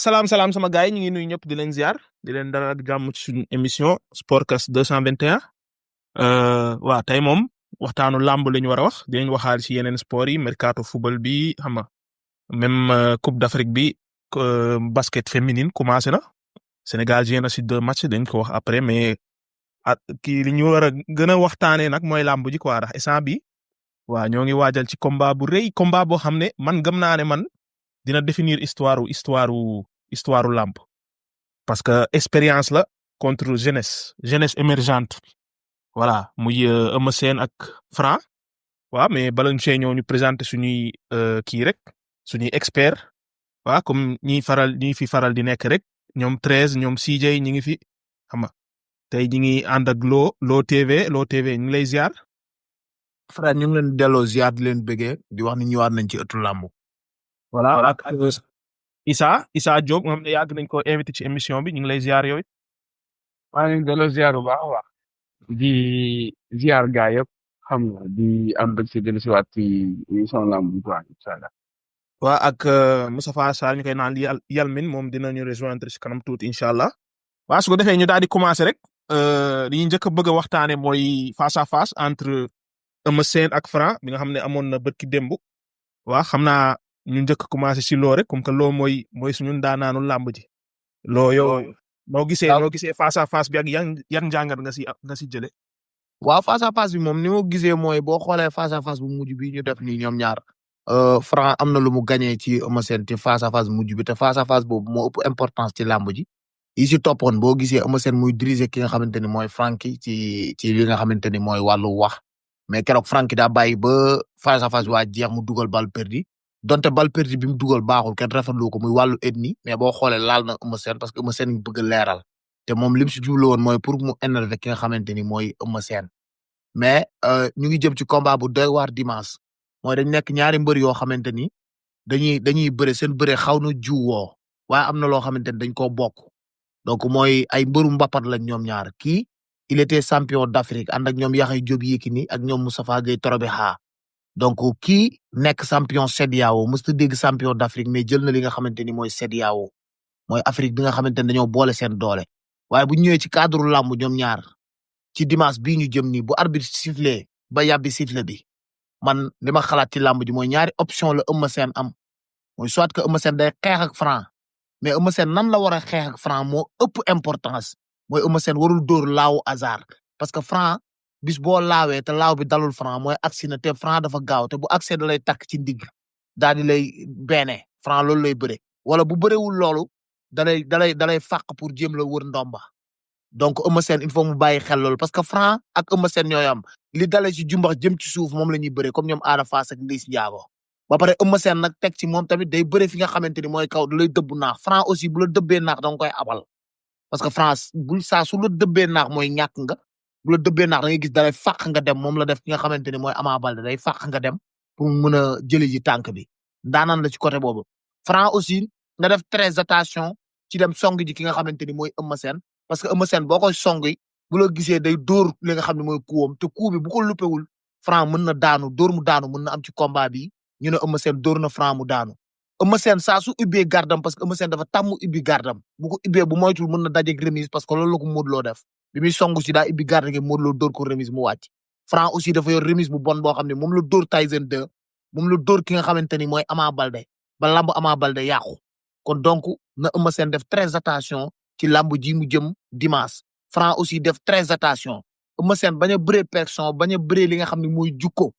salaam sama gars yi ñu ngi nuyu ñëpp di leen ziar di leen dalal ak jàmm ci suñu émission Sportcast 221 waaw tey moom waxtaanu làmb la ñu war a wax dinañ waxaal ci yeneen sport yi mercato football bi xam nga même Coupe d'Afrique bi basket féminine commencé na Sénégal joué na ci 2 matchs dañ ko wax après mais kii li ñu war a gën a waxtaanee nag mooy làmb ji quoi ndax instant bi waaw ñoo ngi waajal ci combat bu rëy combat boo xam ne man gëm naa ne man dina définir histoire làmb parce que expérience la contre jeunesse émergente voilà muy Eumeu Sène ak Franc waaw mais bala ñu see ñëw ñu présenter suñuy kii rek suñuy expert waaw comme ñi fi faral di nekk rek ñoom 13 ñoom CJ ñi ngi fi xam nga tey ñi ngi ànd ak Lo TV ñu ngi lay ziar. Frère ñu ngi leen delloo ziar di leen bëggee di wax ni ñëwaat nañ ci ëttu làmb. voilà ak Issa Diop nga xam ne yàgg nañ ko invité ci émission bi ñu ngi lay ziar yooyu. maa ngi delloo ziar bu baax a baax di ziar gaa yëpp xam nga di am bëgg si dellu si waat ci émission làmb bi quoi incha allah. waa ak Moustapha Sarr ñu koy naan Yalmin moom dinañu rejoindre ci kanam tuuti incha allah. waa su ko defee ñu daal di commencer rek li ñu njëkk a bëgg a waxtaanee mooy face à face entre Eumeu Sène ak Franc bi nga xam ne amoon na bërki démb. waa xam naa ñu njëkk a commencer ci Lo rek comme que Lo mooy suñu ndaanaanu làmb ji. Lo yow noo gisee face à face bi ak yan njàngat nga si jëlee. waaw face à face bi moom ni ma gisee mooy boo xoolee face à face bu mujj bi ñu def nii ñoom ñaar. Franc am na lu mu gagné ci Eumeu Sène ci face à face mujj bi te face à face boobu moo ëpp importance ci làmb ji. yi si toppoon boo gisee Eumeu Sène muy diriger ki nga xamante ni mooy Franky ci li nga xamante ni mooy wàllu wax mais keroog Franky daa bàyyi ba face à face waa jeex mu dugal balle perdue donte balle perdue bi mu dugal baaxul kenn rafetlu ko muy wàllu ethnie mais boo xoolee laal na Eumeu Sène parce que Eumeu Sène bëgg a leeral te moom li mu si jublu woon mooy pour mu énerver ki nga xamante ni mooy Eumeu Sène mais ñu ngi jëm ci combat bu doy waar dimanche mooy dañ nekk ñaari mbër yoo xamante ni dañuy bëre seen bëre xaw na juwoo waaye am na loo xamante ni dañ koo bokk. donc mooy ay mbëru mbapat lañ ñoom ñaar kii il était champion d'Afrique ànd ak ñoom Yaxya Diop Yékini ak ñoom Moustapha Gueye Torobeha donc kii nekk champion CEDEAO mosut a dégg champion d'Afrique mais jël na li nga xamante ni mooy CEDEAO mooy Afrique bi nga xamante ni dañoo boole seen doole. waaye bu ñëwee ci cadre làmb ñoom ñaar ci dimanche bii ñu jëm nii bu arbitre sifflé ba yàbbi sifflé bi man li ma xalaat ci làmb ji mooy ñaari option la Eumeu Sène am mooy soit que Eumeu Sène day xeex ak Franc. mais Eumeu Sène nan la war a xeex ak Franc moo ëpp importance mooy Eumeu Sène warul dóor laawu hasard parce que Franc bis boo laawee te laaw bi dalul Franc mooy agsi na te Franc dafa gaaw te bu agsee da lay takk ci ndigg daal di lay beene Franc loolu lay bëre wala bu bërewul loolu da lay fàq pour jéem la wër ndomba donc Eumeu Sène il faut mu bàyyi xel loolu parce que Franc ak Eumeu Sène ñooy am li dalee ci jumbax jëm ci suuf moom la ñuy bëre comme ñoom Ada Fass ak Liss Ndiago ba pare Eumeu Sène nag teg ci moom tamit day bëre fi nga xamante ni mooy kaw da lay dëbb naax Franc aussi bu la dëbbee naax da nga koy abal parce que Franc su la dëbbee naax mooy ñàkk nga bu la dëbbee naax da ngay gis da lay fàq nga dem moom la def ki nga xamante ni mooy Ama Baldé day fàq nga dem pour mu mën a jëli ji tànk bi daanaan la ci côté boobu. Franc aussi nga def très attention ci dem song ji ki nga xamante ni mooy Eumeu Sène parce que Eumeu Sène boo koy song bu la gisee day dóor li nga xam ne mooy kuwam te kuu bi bu ko luppewul Franc mën na daanu dóor mu daanu mën na am ci combat bi. ñu ne Eumeu Sène dóor na Franc mu daanu Eumeu Sène saa su ubbee gardam parce que Eumeu Sène dafa tàmm ubbi gardam bu ko ubbee bu moytul mën na dajeeg remise parce que loolu la ko Modou Lo def bi muy songu si daa ubbi garde gi Modou Lo dóor ko remise mu wàcc Franc aussi dafa yor remise bu bon boo xam ne moom la dóor Tyson 2 moom la dóor ki nga xamante ni mooy Ama Baldé ba lamb Ama Baldé yàqu kon donc na Eumeu Sène def très attention ci lamb ji mu jëm dimanche Franc aussi def très attention Eumeu Sène bañ a bëree personne bañ a bëree li nga xam ne mooy jukko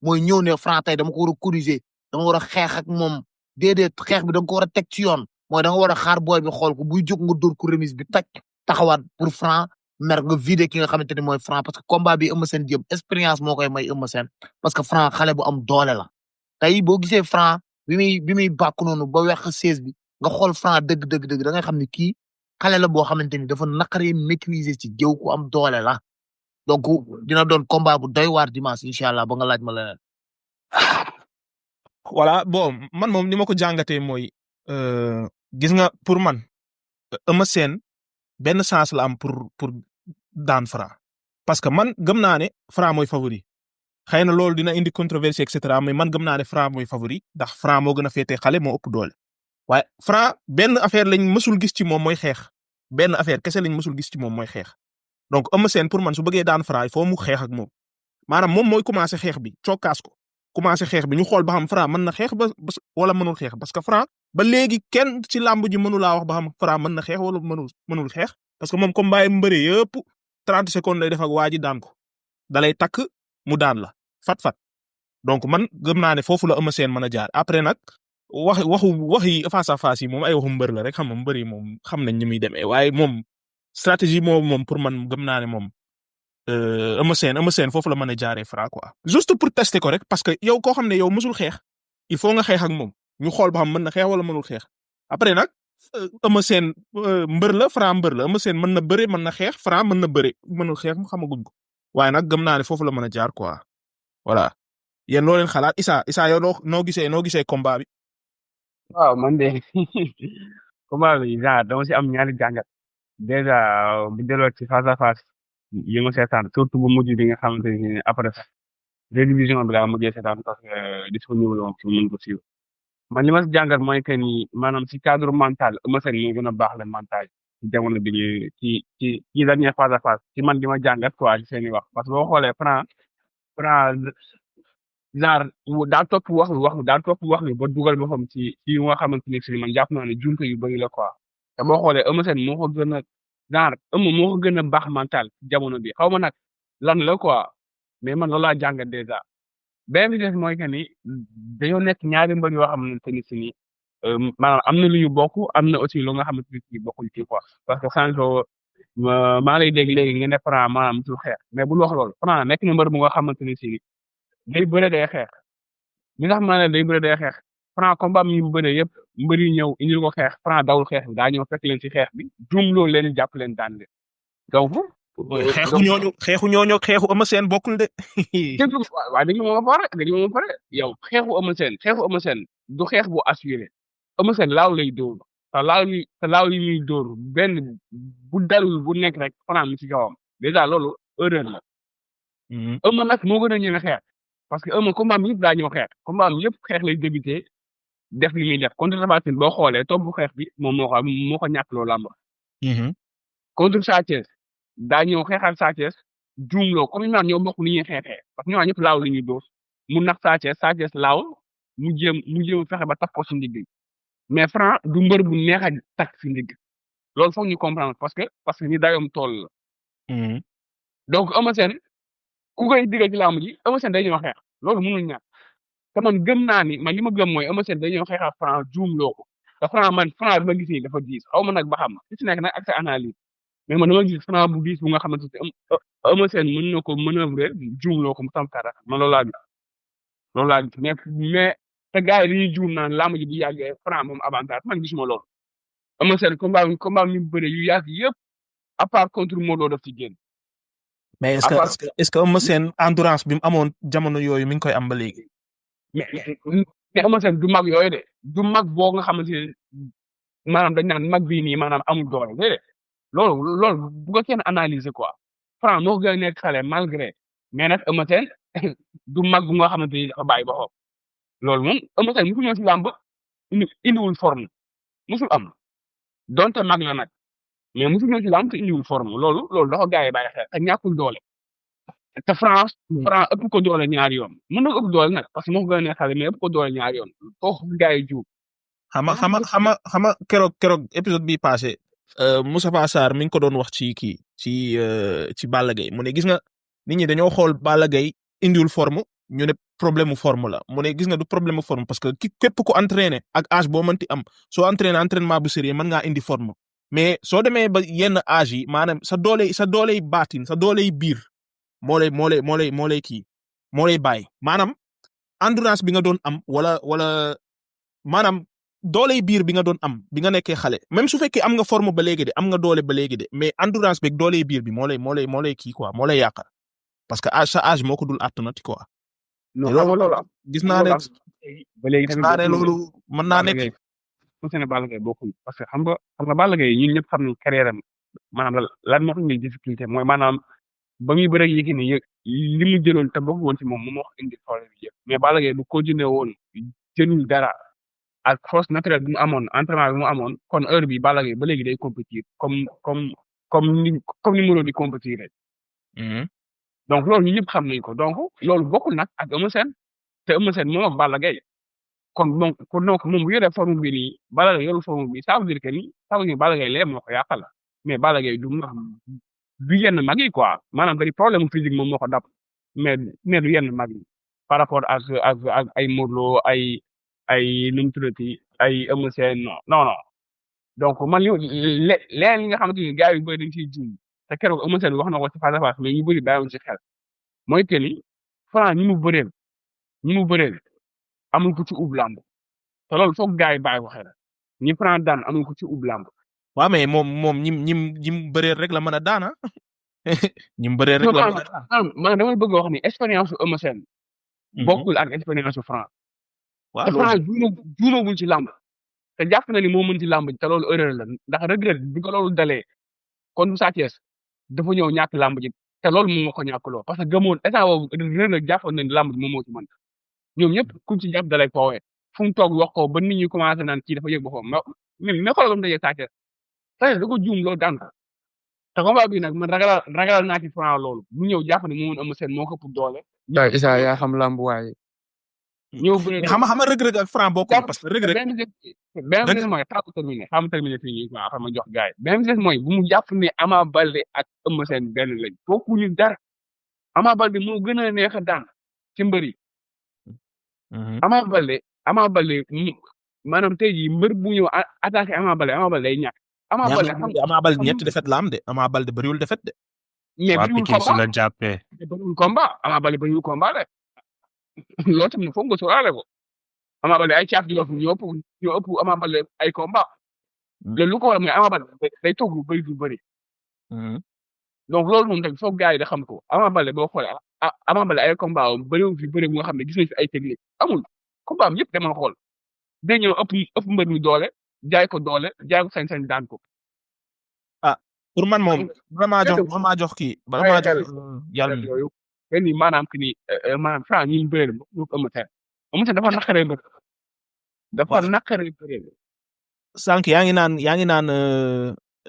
mooy ñëw ne Franc tey dama ko war a corriger dama war a xeex ak moom déedéet xeex bi da nga ko war a teg ci yoon mooy da nga war a xaar booy bi xool ko buy jóg nga dóor ko remise bi taxawaat pour Franc mer nga vider ki nga xamante ni mooy Franc parce que combat bi Eumeu Sène jëm expérience moo koy may Eumeu Sène parce que Franc xale bu am doole la tey boo gisee Franc bi muy bàkku noonu ba weq 16 bi nga xool Franc dëgg da ngay xam ne kii xale la boo xamante ni dafa naqaree maîtriser ci géew ku am doole la donc dina doon combat bu doy waar dimanche incha allah ba nga laaj ma leneen. voilà bon man moom ni ma ko jàngatee mooy gis nga pour man Eumeu Sène benn chance la am pour daan Franc parce que man gëm naa ne Franc mooy favori xëy na loolu dina indi controverse et cetera mais man gëm naa ne Franc mooy favori ndax Franc moo gën a féetee xale moo ëpp doole waaye Franc benn affaire lañ mësul gis ci moom mooy xeex benn affaire kese lañ mësul gis ci moom mooy xeex donc Eumeu Sène pour man su bëggee daan Franc il faut mu xeex ak moom maanaam moom mooy commencé xeex bi cokkaas ko commencé xeex bi ñu xool ba xam Franc mën na xeex ba wala mënul xeex parce que Franc ba léegi kenn ci làmb ji mënulaa wax ba xam Franc mën na xeex wala mënul xeex parce que moom combat yi mu bëree yëpp 30 secondes lay def ak waa ji daan ko dalay takk mu daan la fat donc man gëm naa ne foofu la Eumeu Sène mën a jaar après nag wax yi face à face yi moom ay waxu mbër la rek xam nga mbër yi moom xam nañ ni muy demee waaye moom stratégie moom pour man gëm naa ne moom Eumeu Sène foofu la mën a jaaree Franc quoi juste pour tester ko rek parce que yow koo xam ne yow mësul xeex il faut nga xeex ak moom ñu xool ba xam mën na xeex wala mënul xeex après nag Eumeu Sène mbër la Franc mbër la Eumeu Sène mën na bëre mën na xeex Franc mën na bëre mënul xeex mu xamaguñ ko waaye nag gëm naa ne foofu la mën a jaar quoi voilà yéen loo leen xalaat Issa yow noo gisee combat bi. waaw man de combat bi genre dama si am ñaari jàngat déjà bu delloo ci face à face yi nga seetaan surtout bu mujj bi nga xamante ne après ça rédivision bi laa mujjee seetaan parce que disponible woon pour mën ko suivre man li ma si jàngat mooy que ni maanaam si cadre mental Eumeu Sène moo gën a baax le mental ci jamono bi ñu ci dernier face à face ci man li ma jàngat quoi ci seen i wax parce que boo xoolee Franc genre daa topp wax lu ba dugal boppam ci nga xamante ne si man jàpp naa ne jumte yu bëri la quoi te boo xoolee Eumeu Sène moo ko gën a genre moo ko gën a baax mental ci jamono bi xaw ma nag lan la quoi mais man loolu laa jàngat déjà benn bi des mooy que ni dañoo nekk ñaari mbër yoo xamante ni si ni maanaam am na lu ñu bokk am na aussi lu nga xamante ni si bokkul ci quoi parce que sànq maa lay dégg léegi nga ne Franc maanaam musul xeex mais bul wax loolu Franc nekk na mbër bu nga xamante ni si day bëre day xeex li nga xam ne day bëre day xeex Franc combat mi bëre yëpp mbër yi ñëw indil ko xeex Franc dawul xeex bi daa ñëw fekk leen ci xeex bi juum loolu leen jàpp leen daan leen donc. xeexu ñooñu xeexu Eumeu Sène bokkul de. waaw dañu ma pare yow xeexu Eumeu Sène du xeex bu assuré Eumeu Sène laaw lay dóor te laaw yi muy dóor benn bu dalul bu nekk rek Franc mi ci kawam déjà loolu erreur la. Eumeu nag moo gën a ñëw xeex parce que Eumeu combat mi yëpp daa ñëw xeex combat mi yëpp xeex lay débuté def li muy def contre Tapha Tine boo xoolee topp bu xeex bi moom moo ko ñàkk loo làmb. contre Sa Thiès daa ñëw xeexal Sa Thiès juumloo comme ñoom ñoo bokk ni ñuy xeexee parce que ñoo ñëpp laaw la ñuy dóor mu nax Sa Thiès laaw mu jéem fexe ba taf ko si ndigg mais Franc du mbër bu neex a takk si ndigg loolu foog ñu comprendre parce que ni dayoom tool la. donc Eumeu Sène ku koy diggal ci làmb ji Eumeu Sène day ñëw xeex loolu mënul ñàkk te man gëm naa ni man li ma gëm mooy Eumeu Sène day ñëw xeexal Franc juumloo ko te Franc bi ma gis nii dafa diis xaw ma nag ba xam ci nekk nag ak sa analyse. mais man dama gis Franc bu diis bu nga xamante ne Eumeu Sène mën na ko manœuvrer juumloo ko mu tam kàdda man loolu laa gis mais te gars yi dañuy juum naan làmb ji bu yàggee Franc moom avantage man gisuma loolu Eumeu Sène combat mi bëre yu yàgg yëpp à part contre Modou Lô daf ci génn. mais est-ce que Eumeu Sène endurance bi mu amoon jamono yooyu mi ngi koy am ba léegi. mais Eumeu Sène du mag yooyu de du mag boo nga xamante ne maanaam dañ naan mag bii nii maanaam amul doole déedéet. loolu bu ko kenn analyser quoi Franc moo gën a nekk xale malgré mais nag Eumeu Sène du mag bu nga xamante ni dafa bàyyi ba xool loolu moom Eumeu Sène musul ñëw si làmb indiwul forme musul am donte mag la nag mais musul ñëw si làmb te indiwul forme loolu dafa gars yi bàyyi xel te ñàkkul doole te Franc ëpp ko doole ñaari yoon mën na ëpp doole nag parce que moo gën a nekk xale mais ëpp ko doole ñaari yoon foofu gars yi juum. xama keroog épisode bi passé. Moustapha Sarr mi ngi ko doon wax ci Balla Gaye mu ne gis nga nit ñi dañoo xool Balla Gaye indiwul forme ñu ne problème mu forme la mu ne gis nga du problème mu forme parce que képp ku entraîné ak âge boo mënti am soo entraîné entraînement bu sérieux mën ngaa indi forme mais soo demee ba yenn âge yi maanaam sa dooley baatin sa dooley biir moo lay bàyyi maanaam endurance bi nga doon am wala maanaam. dooley biir bi nga doon am bi nga nekkee xale même su fekkee am nga forme ba léegi de am nga doole ba léegi de mais endurance beeg dooley biir bi moo lay kii quoi moo lay yàqal parce que sa âge moo ko dul attanati quoi. non loolu am gis naa ne ba léegi tamit loolu mën naa nekk. ne Balla Gaye bokkul parce que xam nga Balla Gaye ñun ñëpp xam nañ carrière am maanaam lan moo tax ñuy difficulté mooy maanaam ba muy bëre Yékini li mu jëloon te bokk woon ci moom moo indi problème bi yëpp mais Balla Gaye bu continué woon jëlul dara. ak force naturelle bi mu amoon entraînement bi mu amoon kon heure bi Balla Gaye ba léegi day compétir comme ni mu doon di compétir rek donc loolu ñu ñëpp xam nañ ko donc loolu bokkul nag ak Eumeu Sène te Eumeu Sène moom ak Balla Gaye kon donc moom bu yoree forme bi nii Balla Gaye yorul forme bi ça veut dire que ni ça veut dire Balla Gaye lee moo ko yàqal la mais Balla Gaye du yenn mag yi quoi maanaam dari problème physique moom moo ko dab mais du yenn mag yi par rapport ak ay Modou Lo ay nu mu tuddati ay Eumeu Sène non donc man leen li nga xamante ni gars yu bëri dañ ciy jiw te keroog Eumeu Sène wax na ko ci face à face mais ñu bëri bàyyiwoon ci xel mooy que ni Franc ñi mu bëreel amul ko ci ub lamb te loolu foog gars yi bàyyi ko xel ñi Franc daan amul ko ci ub lamb. waaw mais moom ñim bëreel rek la mën a daana ñim bëreel rek la mën a daan man dama bëgg wax ni expérience su Eumeu Sène bokkul ak expérience su Franc. waaw te Franc juumagul ci lamb te jàpp na ni moo mën ci lamb te loolu erreur la ndax regret bi ko loolu dalee kon Sa Thiès dafa ñëw ñàkk lamb ji te loolu moom moo ko ñàkkloo parce que gëmoon état boobu rek jàppoon na ni lamb ji moom moo ci mën ñoom ñëpp ku ci jàpp dalay foowee fu mu toog wax ko ba nit ñi commencé naan kii dafa yëg boppam mais xoolal ba mu dajee Sa Thiès da ko juum loolu daan ko te combat bi nag man ragalal naa ci Franc loolu bu ñëw jàpp ne moo mën Eumeu Sène moo ko ëpp doole. waaw Issa yaa xam lamb waaye. ñëw bëre xam nga Reug ak Franc bokkul parce que Reug benn mooy xaamu terminé fii nii quoi xam nga jox gars yi benn mooy bu mu jàpp ne Ama Baldé ak Eumeu Sène benn lañ bokkuñu dara Ama Baldé moo gën a neex a daan ci mbër yi. Ama Baldé maanaam tey jii mbër bu ñëw attaqué Ama Baldé day ñàkk. Ama Baldé ñetti defet la am de Ama Baldé bëriwul defet de. mais bëriwul combat su la jàppee. bëriwul combat Ama Baldé bëriwul combat de loolu tamit foog nga sóoraale ko Ama Baldé ay caaf ñoo ëpp Ama Baldé ay combat loolu lu ko war a mooy Ama Baldé day toog lu bëri du bëri. donc loolu moom tamit foog gars yi da xam ko Ama Baldé boo xoolee Ama Baldé ay combat am bëriwul fi bëri bu nga xam ne gis nañ fi ay technique amul combat am yëpp demal xool day ñëw ëpp mbër mi doole jaay ko sañ-sañ daan ko. pour man moom vraiment jox kii yàlla na yooyu kenn ni maanaam que ni maanaam Franc ñi mu bëree ñu ko Eumeu Sène dafa naqaree bëri. sànq yaa ngi naan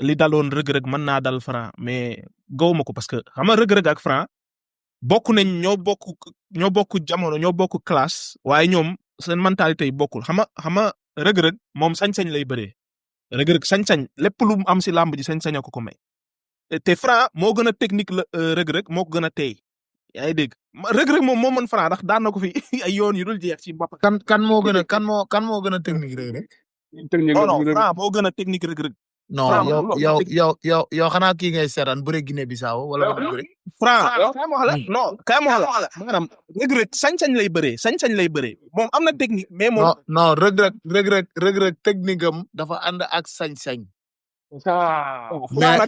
li daloon Reug mën naa dal Franc mais gawuma ko parce que xam nga Reug ak Franc bokk nañ ñoo bokk jamono ñoo bokk classe waaye ñoom seen mentalité yi bokkul xam nga Reug moom sañ-sañ lay bëree. Reug sañ-sañ lépp lu mu am si làmb ji sañ-sañ ko may te Franc moo gën a technique la Reug moo ko gën a teey yaa ngi dégg Reug moom moo mën Franc ndax daan na ko fi ay yoon yu dul jeex ci bopp. kan moo gën a technique Reug. non Franc moo gën a technique Reug. non yow xanaa kii ngay seetaan bëre Guinée Bissau wala bëre. Franc kaay ma wax la maanaam Reug sañ-sañ lay bëree moom am na technique mais moom. non Reug technique am dafa ànd ak sañ-sañ.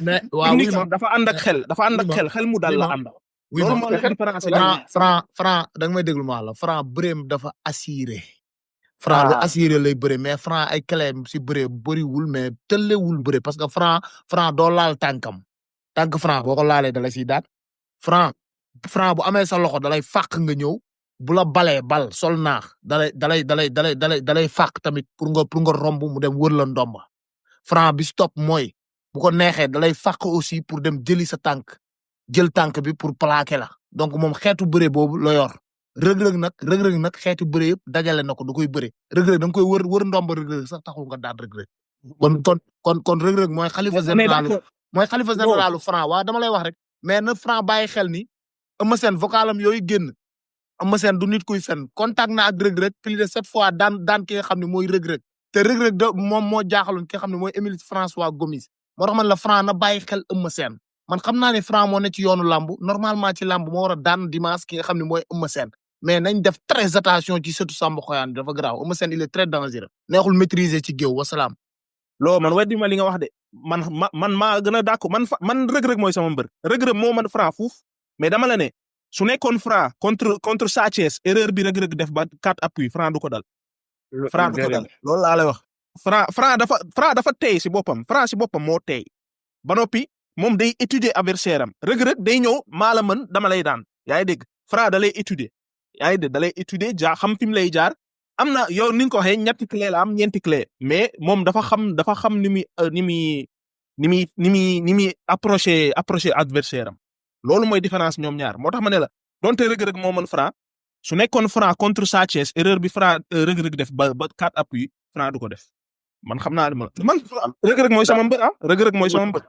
mais waaw dafa ànd ak xel mu dal la ànd. loolu moo nekk différence Franc da nga may déglu ma la Franc bëreem dafa assuré. Franc lu assuré lay bëre mais Franc ay clem si bëre bëriwul mais tëllewul bëre parce que Franc doo laal tànkam tànk Franc boo ko laalee da lay siy daat Franc bu amee sa loxo da lay fàq nga ñëw bu la balee bal sol naax da lay fàq tamit pour nga romb mu dem wër la ndomba Franc bi stop mooy bu ko neexee da lay fàq aussi pour dem jëli sa tànk jël tànk bi pour plaquer la donc moom xeetu bëre boobu la yor. Reug nag xeetu bëre yëpp dajale na ko da koy bëre Reug da nga koy wër ndomba Reug sax taxul nga daan Reug kon Reug mooy xalifa généralu Franc waaw dama lay wax rek mais na Franc bàyyi xel ni Eumeu Sène vocalam yooyu génn Eumeu Sène du nit kuy fen contact na ak Reug plus de 7 fois daan ki nga xam ne mooy Reug te Reug moom moo jaaxaloon ki nga xam ne mooy Émile François Gomis moo tax man la Franc na bàyyi xel Eumeu Sène man xam naa ne Franc moo ne ci yoonu lamb normalement ci lamb moo war a daan dimanche ki nga xam ne mooy Eumeu Sène mais nañ def très attention ci sëtu Samba Xoyaan dafa grave Eumeu Sène il est très dangereux neexul maîtriser ci géew wasalaam. loo man weddi ma li nga wax de man maa gën a dàkku man Reug mooy sama mbër Reug moo man Franc fuuf mais dama la ne su nekkoon Franc contre Sa Thiès erreur bi Reug def ba 4 appui Franc du ko dal. loolu laa lay wax. Franc dafa teey si boppam Franc si boppam moo teey ba noppi moom day étudier adversaire am Reug day ñëw maa la mën dama lay daan yaa ngi dégg Franc da lay étudier. yaa ngi dégg da lay étudier xam fi mu lay jaar am na yow ni nga ko waxee ñetti clé la am ñeenti clé mais moom dafa xam ni muy approché adversaire am loolu mooy différence ñoom ñaar moo tax ma ne la donte Reug Reug moo mën Franc su nekkoon Franc contre Sa Thiès erreur bi Franc Reug-Reug def ba 4 appui Franc du ko def man xam naa man Reug-Reug mooy sama mbër Reug-Reug mooy sama mbër.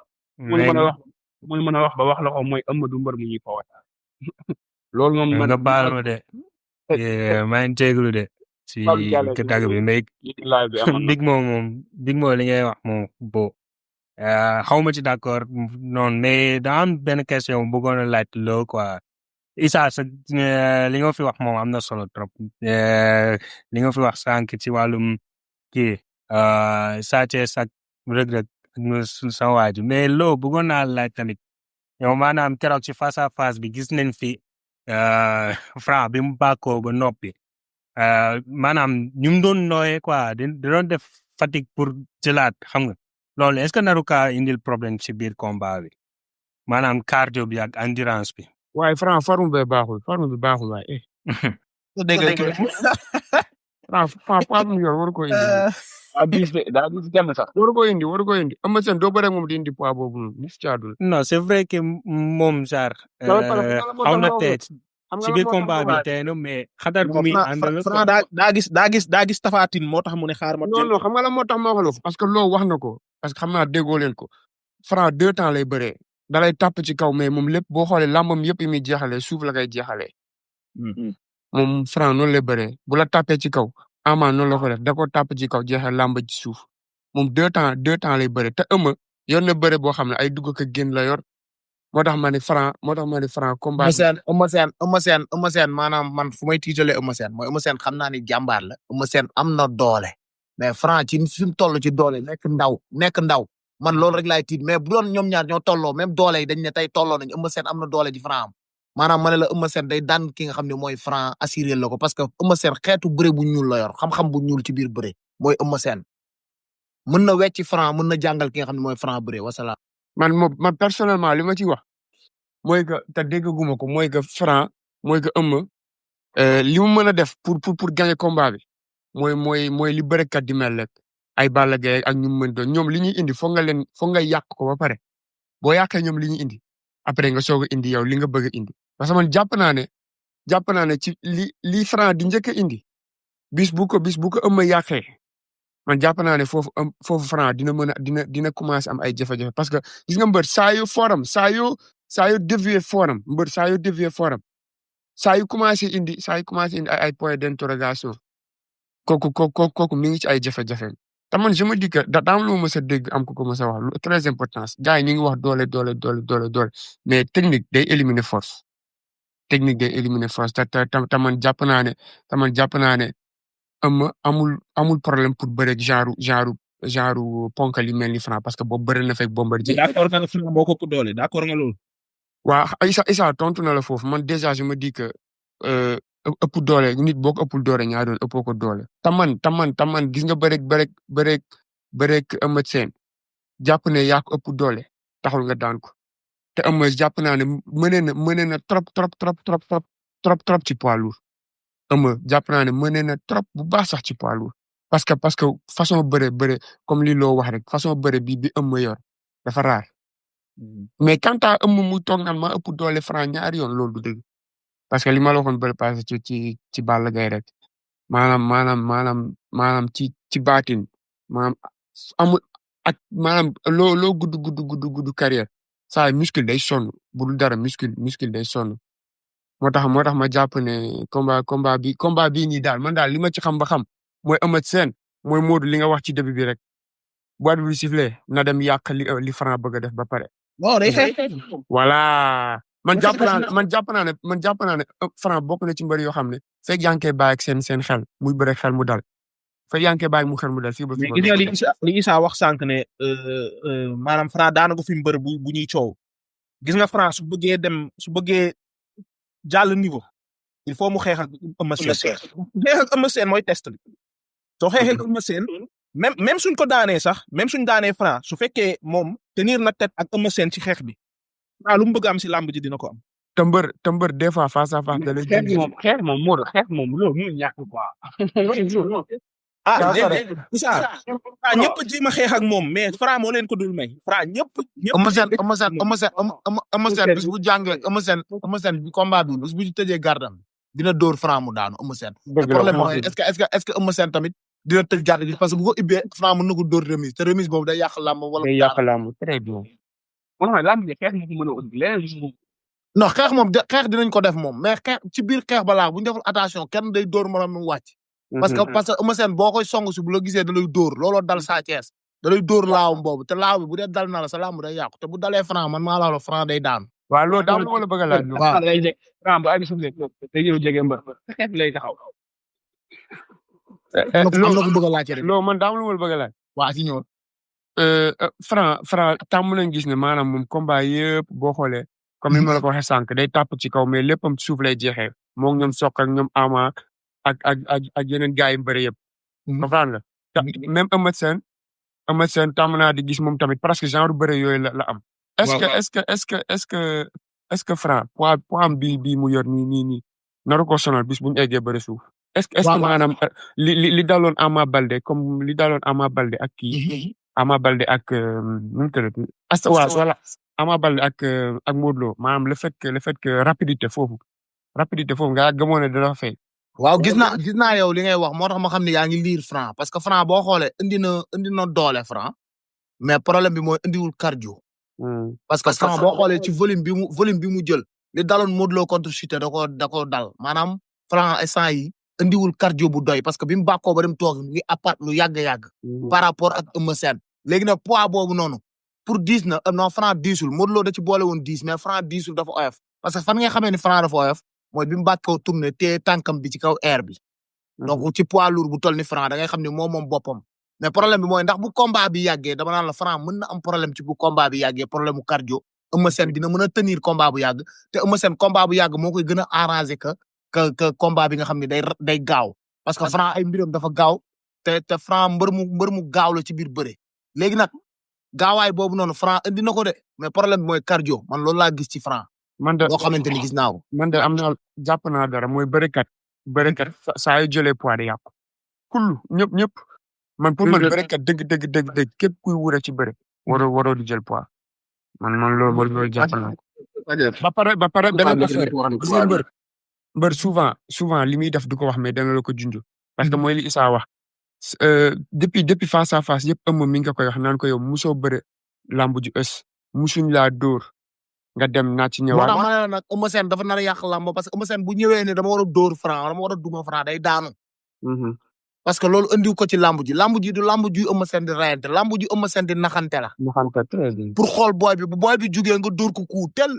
muy mën a wax ba wax la ko mooy Amadou Mbër mu ñuy ko wax loolu moom man nga baal ma de maa ngi jégalu de si dagg bi mais Big Mo li ngay wax moom bo xaw ma ci d'accord noonu mais daa am benn question bëggoon a laaj loolu quoi Issa sa li nga fi wax moom am na solo trop li nga fi wax sànq ci wàllum kii Sa Thiès ak Reug-Reug sa waaju mais loo bëggoon naa laaj tamit yow maanaam keroog ci face à face bi gis nañ fi Franc bi mu bàkkoo ba noppi maanaam ñu mu doon nooyee quoi da doon def fatigue pour jëlaat xam nga loolu est-ce que naru kaa indil problème ci biir combat bi maanaam cardio bi ak endurance bi. waaye Franc forme bi baaxul waaye. Franc mu yor war ko indi. daa diis kenn sax. war ko indi. Eumeu Sène doo bëre moom di indi poids boobu noonu gis caadul. non c'est vrai que moom genre. xaw na tey ci biir combat bi tey na mais xatar bu muy àndal. Franc daa gis Tapha Tine moo tax mu ne xaar ma. non xam nga la moo tax ma wax parce que loo wax na ko parce que xam naa déggoo leen ko Franc 2 temps lay bëree. da lay tàpp ci kaw mais moom lépp boo xoolee làmbam yëpp yi muy jeexalee suuf la koy jeexalee. moom Franc noonu lay bëree bu la tàppee ci kaw Ama noonu la ko def da ko tàpp ci kaw jeexal làmb ci suuf moom 2 temps lay bëree te Eumeu yor na bëre boo xam ne ay dugg ak génn la yor moo tax ma ne Franc combat. Eumeu Sène maanaam man fu may tiitalee Eumeu Sène mooy Eumeu Sène xam naa ni jàmbaar la Eumeu Sène am na doole mais Franc ci suñu toll ci doole nekk ndaw. man loolu rek laay tiit mais bu doon ñoom ñaar ñoo tolloo même doole yi dañ ne tey tolloo nañ Eumeu Sène am na doole ji Franc am maanaam ma ne la Eumeu Sène day daan ki nga xam ne mooy Franc assuré la ko parce que Eumeu Sène xeetu bëre bu ñuul la yor xam-xam bu ñuul ci biir bëre mooy Eumeu Sène mën na wecci Franc mën na jàngal ki nga xam ne mooy Franc bëre wasalaam. man personnellement li ma ci wax mooy que te dégguma ko mooy que Franc mooy que Eumeu li mu mën a def pour gagner combat bi mooy li bërekat di mel rek. ay Balla Gaye ak ñu mën doon ñoom li ñuy indi foog nga yàq ko ba pare boo yàqee ñoom li ñuy indi après nga soog a indi yow li nga bëgg a indi parce que man jàpp naa ne ci li Franc di njëkk a indi bis bu ko Eumeu yàqee man jàpp naa ne foofu Franc dina commencer am ay jafe-jafe parce que gis nga mbër saa yu dévier forum mbër saa yu dévier forum saa yu commencer indi ay points d'interrogation kooku mi ngi ci ay jafe-jafe. te man je me dis que daa am lu ma mës a dégg am ko mës a wax lu très important gars yi ñu ngi wax doole mais technique day éliminer force te man jàpp naa ne Eumeu amul problème pour bëreeg genre ponkal yi mel ni Franc parce que boobu bëri na fekk Bombardier. d'accord nga Franc moo ko ëpp doole d'accord nga loolu. waa Issa tontu na la foofu man déjà je me dis que ëpp doole nit boo ko ëppul doole ñaar doon ëppoo ko doole. taman gis nga bëreeg Eumeu Sène jàpp ne yaa ko ëpp doole taxul nga daan ko te Eumeu jàpp naa ne mënee na trop ci poids lourd Eumeu jàpp naa ne mënee na trop bu baax sax ci poids lourd parce que façon bëre comme li loo wax rek façon bëre bi Eumeu yor dafa raar mais quant à Eumeu mu toog naan ma ëpp doole Franc ñaari yoon loolu du dëgg. parce que li ma la waxoon bëri passé ci Balla Gaye rek maanaam ci baatin maanaam amul ak maanaam loo gudd carrière saa muscle day sonn bu dul dara muscle day sonn moo tax ma jàpp ne combat bii nii daal man daal li ma ci xam ba xam mooy Eumeu Sène mooy Modou li nga wax ci début bi rek bu arbitre bi sifflé na dem yàq li Franc bëgg a def ba pare. non day xeex. voilà. man jàpp naa ne Franc bokk na ci mbër yoo xam ne fekk yaa ngi koy bàyyi ak seen xel muy bëre xel mu dal fekk yaa ngi koy bàyyi mu xel mu dal fii ba. mais gis nga li Issa wax sànq ne maanaam Franc daana ko fi mbër bu ñuy coow gis nga Franc su bëggee jàll niveau il faut mu xeex ak Eumeu Sène. xeex ak Eumeu Sène mooy test bi soo xeexee ak Eumeu Sène même suñ ko daanee sax même suñ daanee Franc su fekkee moom tenir na tête ak Eumeu Sène ci xeex bi. lu mu bëgg am si làmb ji dina ko am. te mbër des fois face à face da lay xeex moom Modou xeex moom loolu mënul ñàkk quoi. déedéet Issa Fra ñëpp jéem a xeex ak moom mais Fra moo leen ko dul may Fra ñëpp. Eumeu Sène bis bu jàngee Eumeu Sène bi combat bi bis bu ci tëjee gardam dina dóor Fra mu daanu Eumeu Sène. problème mooy est-ce que Eumeu Sène tamit dina tëj garde gi parce que bu ko ubbee Fra mën na ko dóor remise te remise boobu day yàq làmb wala. day yàq làmb très bien. man xam ne làmb ji xeex moo ko mën a indi leneen non xeex moom xeex dinañ ko def moom mais xeex ci biir xeex balaa bu ñu deful attention kenn day dóor moroom mu wàcc. parce que Eumeu Sène boo koy song si bu la gisee da lay dóor looloo dal Sa Thiès da lay dóor laawam boobu te laaw bi bu dee dal na la sa làmb day yàqu te bu dalee Franc man maa la wax Franc day daan. waaw loolu daal la bëgg a laaj. waaw day jeg Franc bu ay suuf day ñëw jege mbër xeex lay taxaw. am na ko bëgg a laajte rek. loolu man daal la bëgg a laaj. waa si ñëw. Franc tàmm nañ gis ne maanaam moom combat yëpp boo xoolee. comme ni ma la ko waxee sànq day tàpp ci kaw mais léppam ci suuf lay jeexee moom ñoom Sokk ak ñoom Ama ak yeneen gars yi mbëri yëpp. comprendre nga même Eumeu Sène tàmm naa di gis moom tamit presque genre bëre yooyu la am. est-ce que Franc poids am bii mu yor nii naru ko sonal bis bu ñu eggee bëre suuf. est-ce que maanaam li daloon Ama Baldé comme li daloon Ama Baldé ak kii. Ama Baldé ak nu mu tëddee. voilà. Ama Baldé ak Modou Lo maanaam le fait que rapidité foofu nga gëmoon ne dana fay. waaw gis naa yow li ngay wax moo tax ma xam ne yaa ngi liir Franc parce que Franc boo xoolee indi na doole Franc mais problème bi mooy indiwul cardio. parce que Franc boo xoolee ci volume bi mu jël li daloon Modou Lo contre Siteu da koo dal maanaam Franc instant yi indiwul cardio bu doy parce que bi mu bàkkoo ba dem toog ngi apart lu yàgg par rapport ak Eumeu Sène léegi nag poids boobu noonu. pour 10 na non Franc 10ul Modou Lo da ci boole woon 10 mais Franc 10ul dafa oyof parce que fan nga xamee ni Franc dafa oyof mooy bi mu bàkkoo tourné te tànkam bi ci kaw air bi. donc ci poids lourd bu toll ni Franc da ngay xam ne moom boppam. mais problème bi mooy ndax bu combat bi yàggee dama naan la Franc mën na am problème ci bu combat bi yàggee problème mu cardio Eumeu Sène dina mën a tenir combat bu yàgg te Eumeu Sène combat bu yàgg moo koy gën a arrangé que combat bi nga xam ne day gaaw parce que Franc ay mbiram dafa gaaw te Franc mbër mu gaaw la ci biir bëre léegi nag. gaawaay boobu noonu Franc indi na ko de mais problème bi mooy cardio man loolu laa gis ci Franc. man de loo xamante ni gis naa ko. man de am na jàpp naa dara mooy bërekat saa yu jëlee poids de yàqu. kullu ñëpp man pour man bërekat dëgg képp kuy wure ci bëre. waroo di jël poids. man loolu jàpp naa ko. ba pare beneen affaire mbër souvent li muy def du ko wax mais dana la ko junj. parce que mooy li Issa wax. depuis face à face yëpp ëmm mi nga koy wax naan ko yow musoo bëre lamb ju ës musuñ laa dóor nga dem naa ci ñëwaat. moo tax ma ne nag Eumeu Sène dafa nar a yàq lamb parce que Eumeu Sène bu ñëwee ne dama war a dóor Franc dama war a duma Franc day daanu. parce que loolu andiw ko ci lamb ji du lamb ju Eumeu Sène di rayante lamb ju Eumeu Sène di naxante la. très bien. pour xool booy bi bu booy bi jugee nga dóor ko ku tel.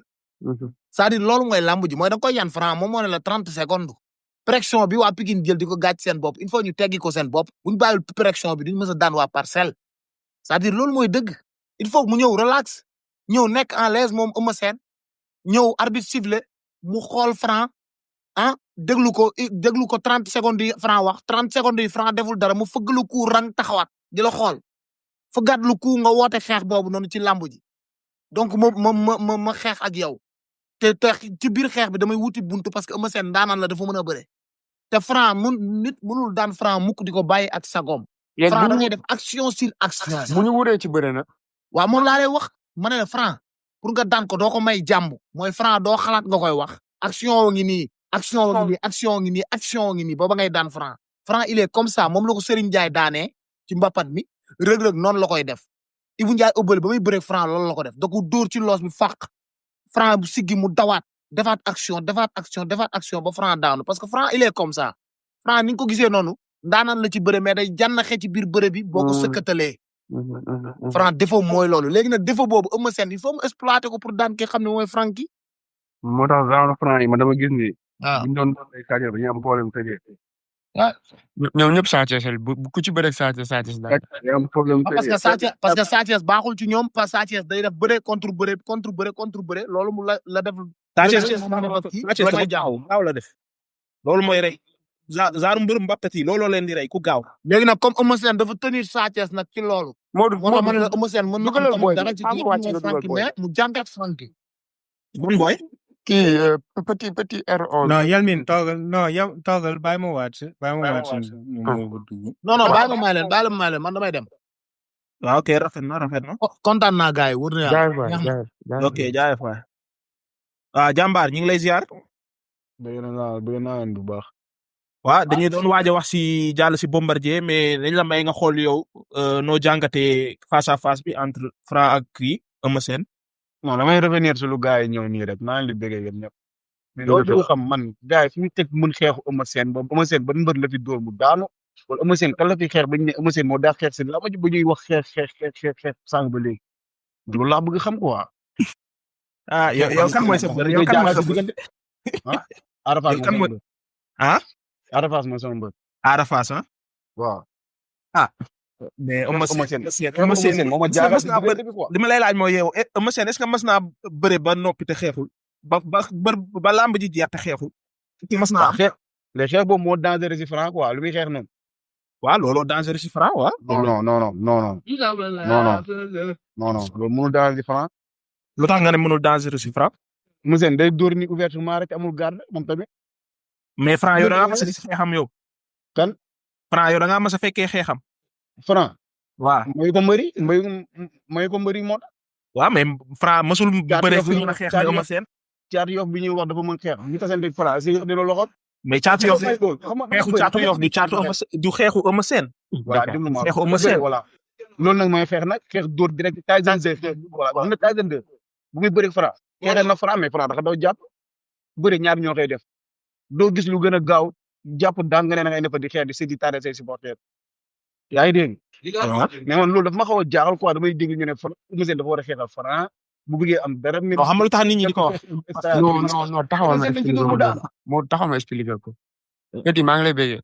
c'est-à-dire loolu mooy lamb ji mooy da nga koy yan Franc moom moo ne la 30 secondes. pression bi waa Pikine jël di ko gàcc seen bopp il faut ñu teggi ko seen bopp bu ñu bàyyil pression bi duñu mës a daan waa Parcelles c'est-à-dire loolu mooy dëgg il faut mu ñëw relax ñëw nekk en l'aise moom Eumeu Sène ñëw arbitre sifflé mu xool Franc déglu ko 30 secondes yi Franc wax 30 secondes yi Franc deful dara mu fëgg lu ku rang taxawaat di la xool fëggaat lu ku nga woote xeex boobu noonu ci làmb ji donc ma xeex ak yow te ci biir xeex bi damay wuti buntu parce que Eumeu Sène daanaan la dafa mën a bëre te Franc nit mënul daan Franc mukk di ko bàyyi ak sagom. Franc da ngay def action sur action. bu ñu wuree ci bëre nag. waaw moom laa lay wax ma ne la Franc pour nga daan ko doo ko may jàmm mooy Franc doo xalaat nga koy wax. action ngi nii action ngi nii booba ngay daan Franc. Franc il est comme ça moom la ko Serigne Ndiaye daanee ci mbapat mi Reug Reug noonu la koy def Ibou Ndiaye ëbbali ba muy bëre Franc loolu la ko def da ko dóor ci loos bi fàq Franc bu siggi mu dawaat. defaat action ba Franc daanu parce que Franc il est comme ça Franc ni nga ko gisee noonu daanaan la ci bëre mais day jànnaxe ci biir bëre bi boo ko sëkkatalee. Franc défaut mooy loolu léegi nag défaut boobu Eumeu Sène il faut mu exploiter ko pour daan ki xam ne mooy Franc ki. moo tax genre Franc yi ma dama gis ni. bu ñu doon ay carrière dañuy am problème tëjee. ñoom ñëpp Sa Thiès bu ku ci bëre Sa Thiès daal. day am problème tëjee parce que Sa Thiès baaxul ci ñoom parce que Sa Thiès day def bëre contre bëre loolu mu la def. Sa Thiès gaaw la def loolu mooy rey genre mbër mbappat yi looloo leen di rey ku gaaw. léegi nag comme Eumeu Sène dafa tenir Sa Thiès nag ci loolu. moo tax ma ne la Eumeu Sène mën na am tamit dara ci mais mu jàngat Franc. bon boy. kii petit RO. non Yalmin toogal non yow toogal bàyyi ma waat si ñu mu dugg. non bàyyi ma may leen man damay dem. waaw ok rafet na. kontaan naa gars yi wër na yàlla. jaay ok jaayef waay. jàmbaar ñu ngi lay ziar. bëgg naa leen bu baax. waaw dañuy doon waaj a wax si jàll si Bombardier mais dañ la may nga xool yow noo jàngatee face à face bi entre Franc ak kii Eumeu Sène. non damay revenir sur lu gars yi ñëw nii rek maa ngi leen di bëggee yéen ñëpp. mais loolu xam man gars yi fi ñu teg mën xeexu Eumeu Sène ba Eumeu Sène ban mbër la fi dóor mu daanu wala Eumeu Sène kan la fi xeex ba ñu ne Eumeu Sène moo daa xeex si la ma ji ba ñuy wax xeex sànq ba léegi loolu laa bëgg xam quoi. yow kan mooy sa mbër yow kan mooy sa mbër ah. Ada Fass kan mooy Ada Fass mooy sama mbër. Ada Fass waaw. mais Eumeu Sène moo ma jaaxal si bëre bi quoi. li ma lay laaj mooy yow Eumeu Sène est-ce que mas naa bëre ba noppi te xeexul ba lamb ji jeex te xeexul ki mas naa am. les xeex boobu moo dangereux si Franc quoi lu muy xeex noonu. waaw looloo dangereux si Franc waaw. non loolu mënul dangereux si Franc. lu tax nga ne mënul dangereux si Franc. Eumeu Sène day dóor ni ouvertement rek amul garde moom tamit. mais Franc yow da ngaa mas a gis xeexam yow. kan. Franc yow da ngaa mas a fekkee xeexam. Franc. waaw mooy ko mbëri moo tax. waaw mais Franc masul bëre fi ñu xeex Eumeu Sène. Caatu Yoff bi ñuy wax dafa mën xeex ñu tasante Franc si dina loxoom. mais Caatu Yoff xeexu Caatu Yoff du xeexu Eumeu Sène. voilà déglu ma xeexu Eumeu Sène voilà. loolu nag mooy xeex nag xeex dóor direct Tyson 2 voilà bu ne Tyson 2 bu muy bëri Franc xeexal na Franc mais Franc dafa daw jàpp bëri ñaar ñoo koy def doo gis lu gën a gaaw jàpp daan nga ne na ngay defa di xeex di séddi tardé say supporters yaa ngi dégg. mais man loolu dafa ma xaw a jaaxal quoi damay dégg ñu ne Eumeu Sène dafa war a xeexal Franc bu bëggee am dara. non xam nga lu tax nit ñi di ko wax. non taxawal ma expliqué ko moo taxawal ma expliqué ko. kati maa ngi lay bëggee.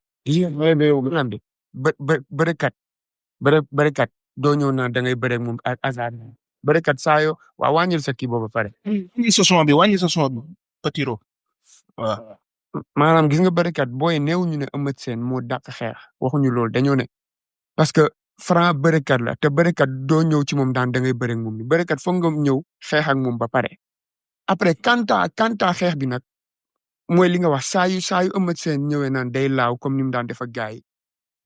maa ngi lay bëggee bërekat doo ñëw naan da ngay bëre moom ak hasard bërekat saa yoo waa wàññil sa kii boobu pare. wàññi sa son bi Petit Ro. waaw. maanaam gis nga bërekat booy néew ñu ne Eumeu Sène moo dàq xeex waxuñu loolu dañoo ne parce que Franc bërekat la te bërekat doo ñëw ci moom daan da ngay bëre moom ni bërekat foog nga ñëw xeex ak moom ba pare. après kanta xeex bi nag mooy li nga wax saa yu Eumeu Sène ñëwee naan day laaw comme ni mu daan def ak gars yi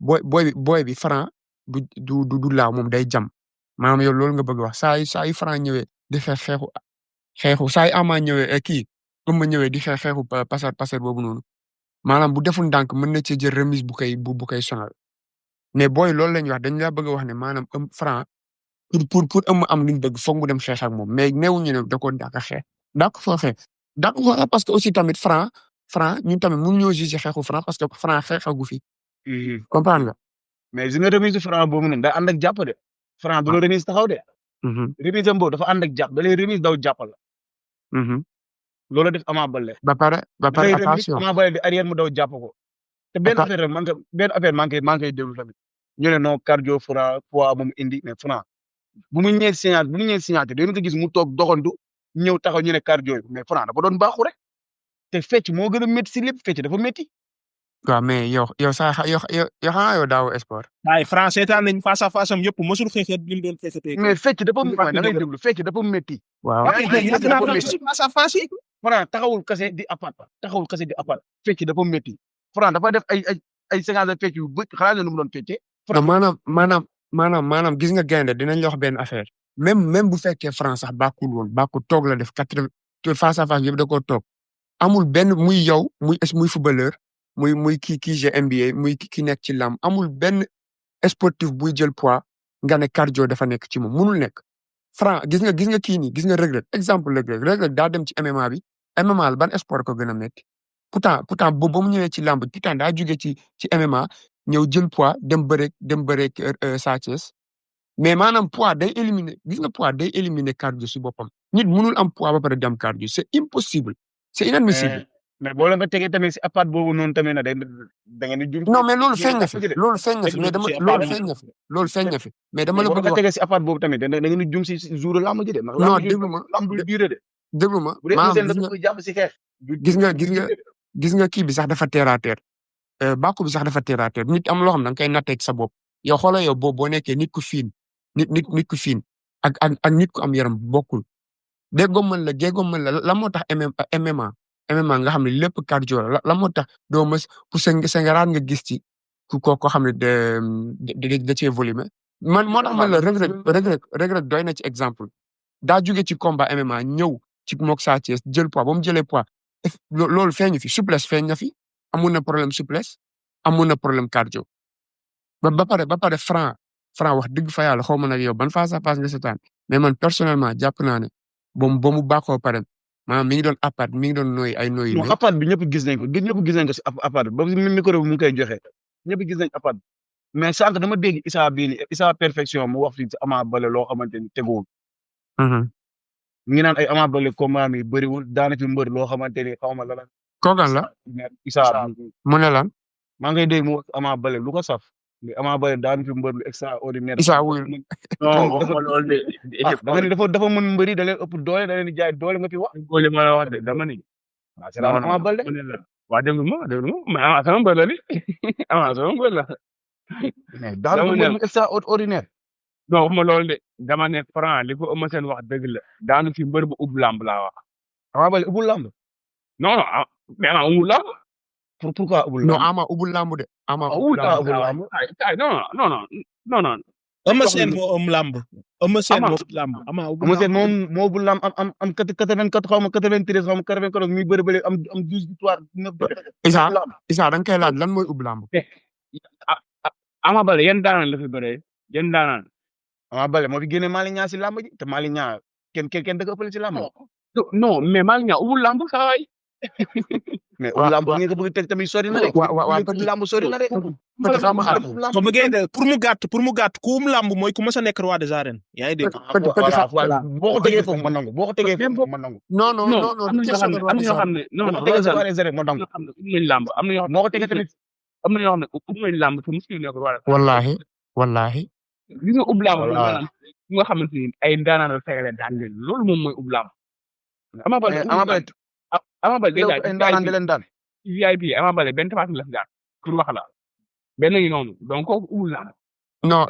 booy bi Franc du laaw moom day jam maanaam yow loolu nga bëgg wax saa yu Franc ñëwee di xeexu saa yu Ama ñëwee kii Eumeu ñëwee di xeexu passer boobu noonu maanaam bu deful ndànk mën na ci jël remise bu koy sonal mais booy loolu lañuy wax dañu la bëgg a wax ne maanaam Franc pour Eumeu am luñ bëgg foog mu dem xeex ak moom mais neewuñu ne da ko dàq xeex parce que aussi tamit Franc ñun tamit mënu ñoo juger xeexu Franc parce que Franc xeexagu fi. comprendre nga. mais gis nga remise Franc boobu noonu day ànd ak jàpp de. Franc du la remise taxaw de. remise am boobu dafa ànd ak jàpp da lay remise daw jàpp la. loolu def Ama Baldé. ba pare attention Ama Baldé di arrière mu daw jàpp ko. te benn affaire rek maa ngi koy déglu tamit. ñu ne non cardio Franc poids moom indi mais Franc bu mu ñëwee signature dañu ko gis mu toog doxantu ñëw taxaw ñu ne cardio mais Franc dafa doon baaxu rek. te fecc moo gën a métti si lépp fecc dafa métti. waaw mais yow xanaa yow daaw sport. waaye Franc seetaan nañ face à face am yëpp mosul xeexee li mu doon xeexee. mais fecc dafa métti da ngay déglu fecc dafa métti. waaw face à face yi. Franc taxawul kase di apat fecc dafa métti. Franc dafa def ay séquences de fecc yu bëri xanaa ne nu mu doon feccee. maanaam gis nga gaynde dinañ la wax benn affaire même bu fekkee Franc sax bàkkul woon bàkku toog la def 80 face à face yëpp da koo toog amul benn muy yow muy footballeur muy kii NBA muy ki nekk ci lamb amul benn sportif buy jël poids nga ne cardio dafa nekk ci moom munul nekk. Franc gis nga kii nii gis nga Reug Reug exemple Reug Reug daa dem ci MMA bi MMA ban sport ko gën a métti pourtant ba mu ñëwee ci lamb pourtant daa jóge ci MMA ñëw jël poids dem bëreeg Sa Thiès mais maanaam poids day éliminer cardio si boppam nit mënul am poids ba pare dem cardio c'est impossible c'est inadmissible. mais boo leen ko tegee tamit si appart boobu noonu tamit na da ngeen di jum. non mais loolu feeñ na fi mais loolu feeñ na fi mais dama la bëgg wax tegee si appart boobu tamit da ngeen di jum si jour lamb ji de. non déglu ma lamb du duré de. déglu ma bu dee dafa koy jàpp si xeex. gis nga kii bi sax dafa terre à terre bàkku bi sax dafa terre à terre nit am loo xam da nga koy nattee ci sa bopp yow xoolal yow boo nekkee nit ku fiin nit ku fiin ak nit ku am yaram bokkul déggoo mën la la moo tax MMA nga xam ne lépp cardio la moo tax doo mës pour sa nga raat nga gis ci ko xam ne da cee volume man moo tax man la Reug doy na ci exemple daa jóge ci combat MMA ñëw ci mook Sa Thiès jël poids ba mu jëlee poids loolu feeñu fi souplesse feeñ na fi amoon na problème souplesse amoon na problème cardio ba pare Franc wax dëgg fa yàlla xaw ma nag yow ban face à face nga seetaan mais man personnellement jàpp naa ne ba mu baaxoo pare maanaam mi ngi doon appart mi ngi doon nooy ay nooyi. non appart bi ñëpp gis nañ ko si appart bi ba micro bi mu ngi koy joxe ñëpp gis nañ appart bi mais sànq dama dégg Issa perfection mu wax fi Ama Baldé loo xamante ni teguwul. mi ngi naan ay Ama Baldé combat mi bëriwul daana fi mbër loo xamante ni xaw ma la. kookan la. Issa mu ne lan. maa ngay dégg mu wax Ama Baldé lu ko saf. mais Ama Baldé daana fi mbër lu extraordinaire. Issa wuyul. non waxuma loolu de. dafa mën mbëri da leen ëpp doole da leen di jaay doole nga fi wax. góole ma la wax de dama ni. waaw c'est Ama Baldé. waa déglu ma mais Ama sama mbër la li Ama sama mbër la. mais daana fi mbër lu extraordinaire. non waxuma loolu de dama ne Franc li ko Eumeu Sène wax dëgg la daanu fi mbër bu ub lamb laa wax. Ama Baldé ubul lamb. non mais Ama ubul lamb. pourquoi ubul lamb. non Ama ubul lamb de. Ama ubul lamb. non. Eumeu Sène moo ëmb lamb. Eumeu Sène moo ëmb lamb. Eumeu Sène moo ubul lamb am 84 xaw ma 93 xaw ma 94 muy bëri bëri am 12 victoire 9. Issa da nga koy laaj lan mooy ub lamb. Ama Baldé yan daanaan la fi bëree yan daanaan. Ama Baldé moo fi génne Malick Niang si lamb ji te Malick Niang kenn da ko ëppale si lamb. non mais Malick Niang ubul lamb saa waay. mais ubul lamb ngeen ko bëgg teg tamit sori na de. waaw lamb sori na de. pour mu gàtt ku lamb mooy ku mës a nekk roi des arènes. yaa ngi dégg. voilà boo ko tegee foofu ma nangu boo ko tegee foofu ma nangu. non am na ñoo xam ne non boo ko tegee roi des arènes ma nangu. am na ñoo xam ne boo ko tegee tamit. am na ñoo xam ne ubbi nañ lamb te mosu ñu nekk roi. wallahi gis nga ub lamb maanaam nga xamante ni ay ndaanaan la fekk leen daan leen loolu moom mooy ub lamb. Ama Baldé ay ndaanaan di leen daan. VIP Ama Baldé benn tabaat la fi daan pour wax la benn ngi noonu donc kooku ubul lamb. non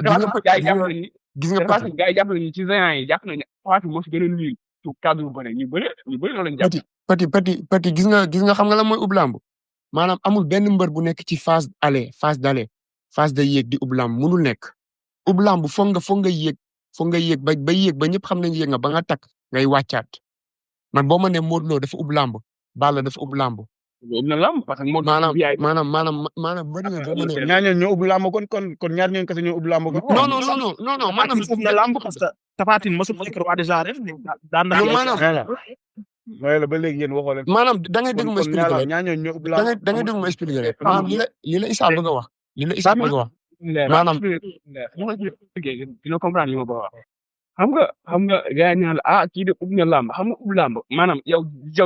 gis nga parce que gars yi jàpp nañu ci géant yi jàpp nañu tabaat moo si gën a nuyu ci cadre bu bëri ñu bëri loolu lañ jàpp. petit gis nga xam nga lan mooy ub lamb maanaam amul benn mbër bu nekk ci phase d'aller phase de yéeg di ub lamb munul nekk ub lamb foog nga yéeg ba yéeg ba ñëpp xam nañ yéeg nga ba nga takk ngay wàccaat man boo ma ne Modou Lo dafa ub lamb Balla dafa ub lamb. ub na lamb parce que maanaam bëri nga boo ma ne. ñaar ñoo ub lamb kon ñaar ñoo kese ñoo ub lamb kon. non maanaam ub na lamb parce que Tapha Tine mosul nekk roi des arènes daan na. mooy la ba léegi yéen waxoo leen. maanaam da ngay dégg ma expliqué rek ñaar ñoo ub lamb. da ngay dégg ma expliqué rek maanaam li la Issa bëgg a wax. maanaam dina comprendre li ma bëgg a wax. xam nga gars yi ñaan la kii de ub na lamb xam nga ub lamb maanaam yow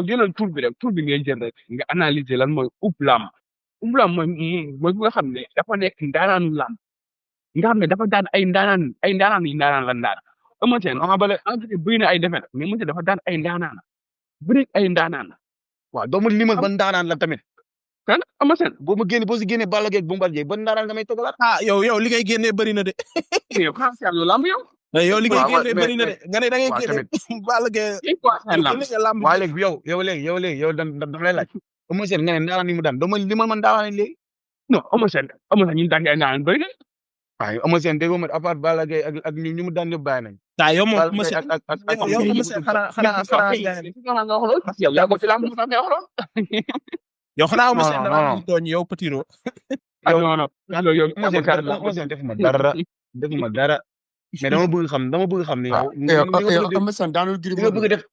jëlal tur bi rek tur bi ngay jël rek nga analyser lan mooy ub lamb mooy bu nga xam ne dafa nekk ndaanaanu lamb nga xam ne dafa daan ay ndaanaan lan daan Eumeu Sène Ama Baldé bëri na ay defet mais Eumeu Sène dafa daan ay ndaanaan bëri ay ndaanaan waaw doo ma limal ba ndaanaan la tamit kan Eumeu Sène boo si génnee Balla Gaye ak Bombardier ba ndaanaan nga may togalaat. yow li ngay génnee bëri na de. yow xanaa si lamb yow. yow li ngay génnee bëri na de nga ne da ngay génne Balla Gaye. waaye léegi yow dama lay laaj Eumeu Sène nga ne ndaanaan yi mu daan doo ma limal ma ndaanaan yi léegi. non Eumeu Sène ñu daan ay ndaanaan bëri na. waaw Eumeu Sène dégg nga à part Balla Gaye ak ñu mu daan ñëpp bàyyi nañ. yow moom Eumeu Sène yow yaa ko fi lamb sax nga wax lool. yow xanaa Eumeu Sène dara ñu tooñ yow Petit Ro. non Eumeu Sène defuma dara mais dama bëgg xam ne yow. Eumeu Sène daanul Gris nga bëgg def.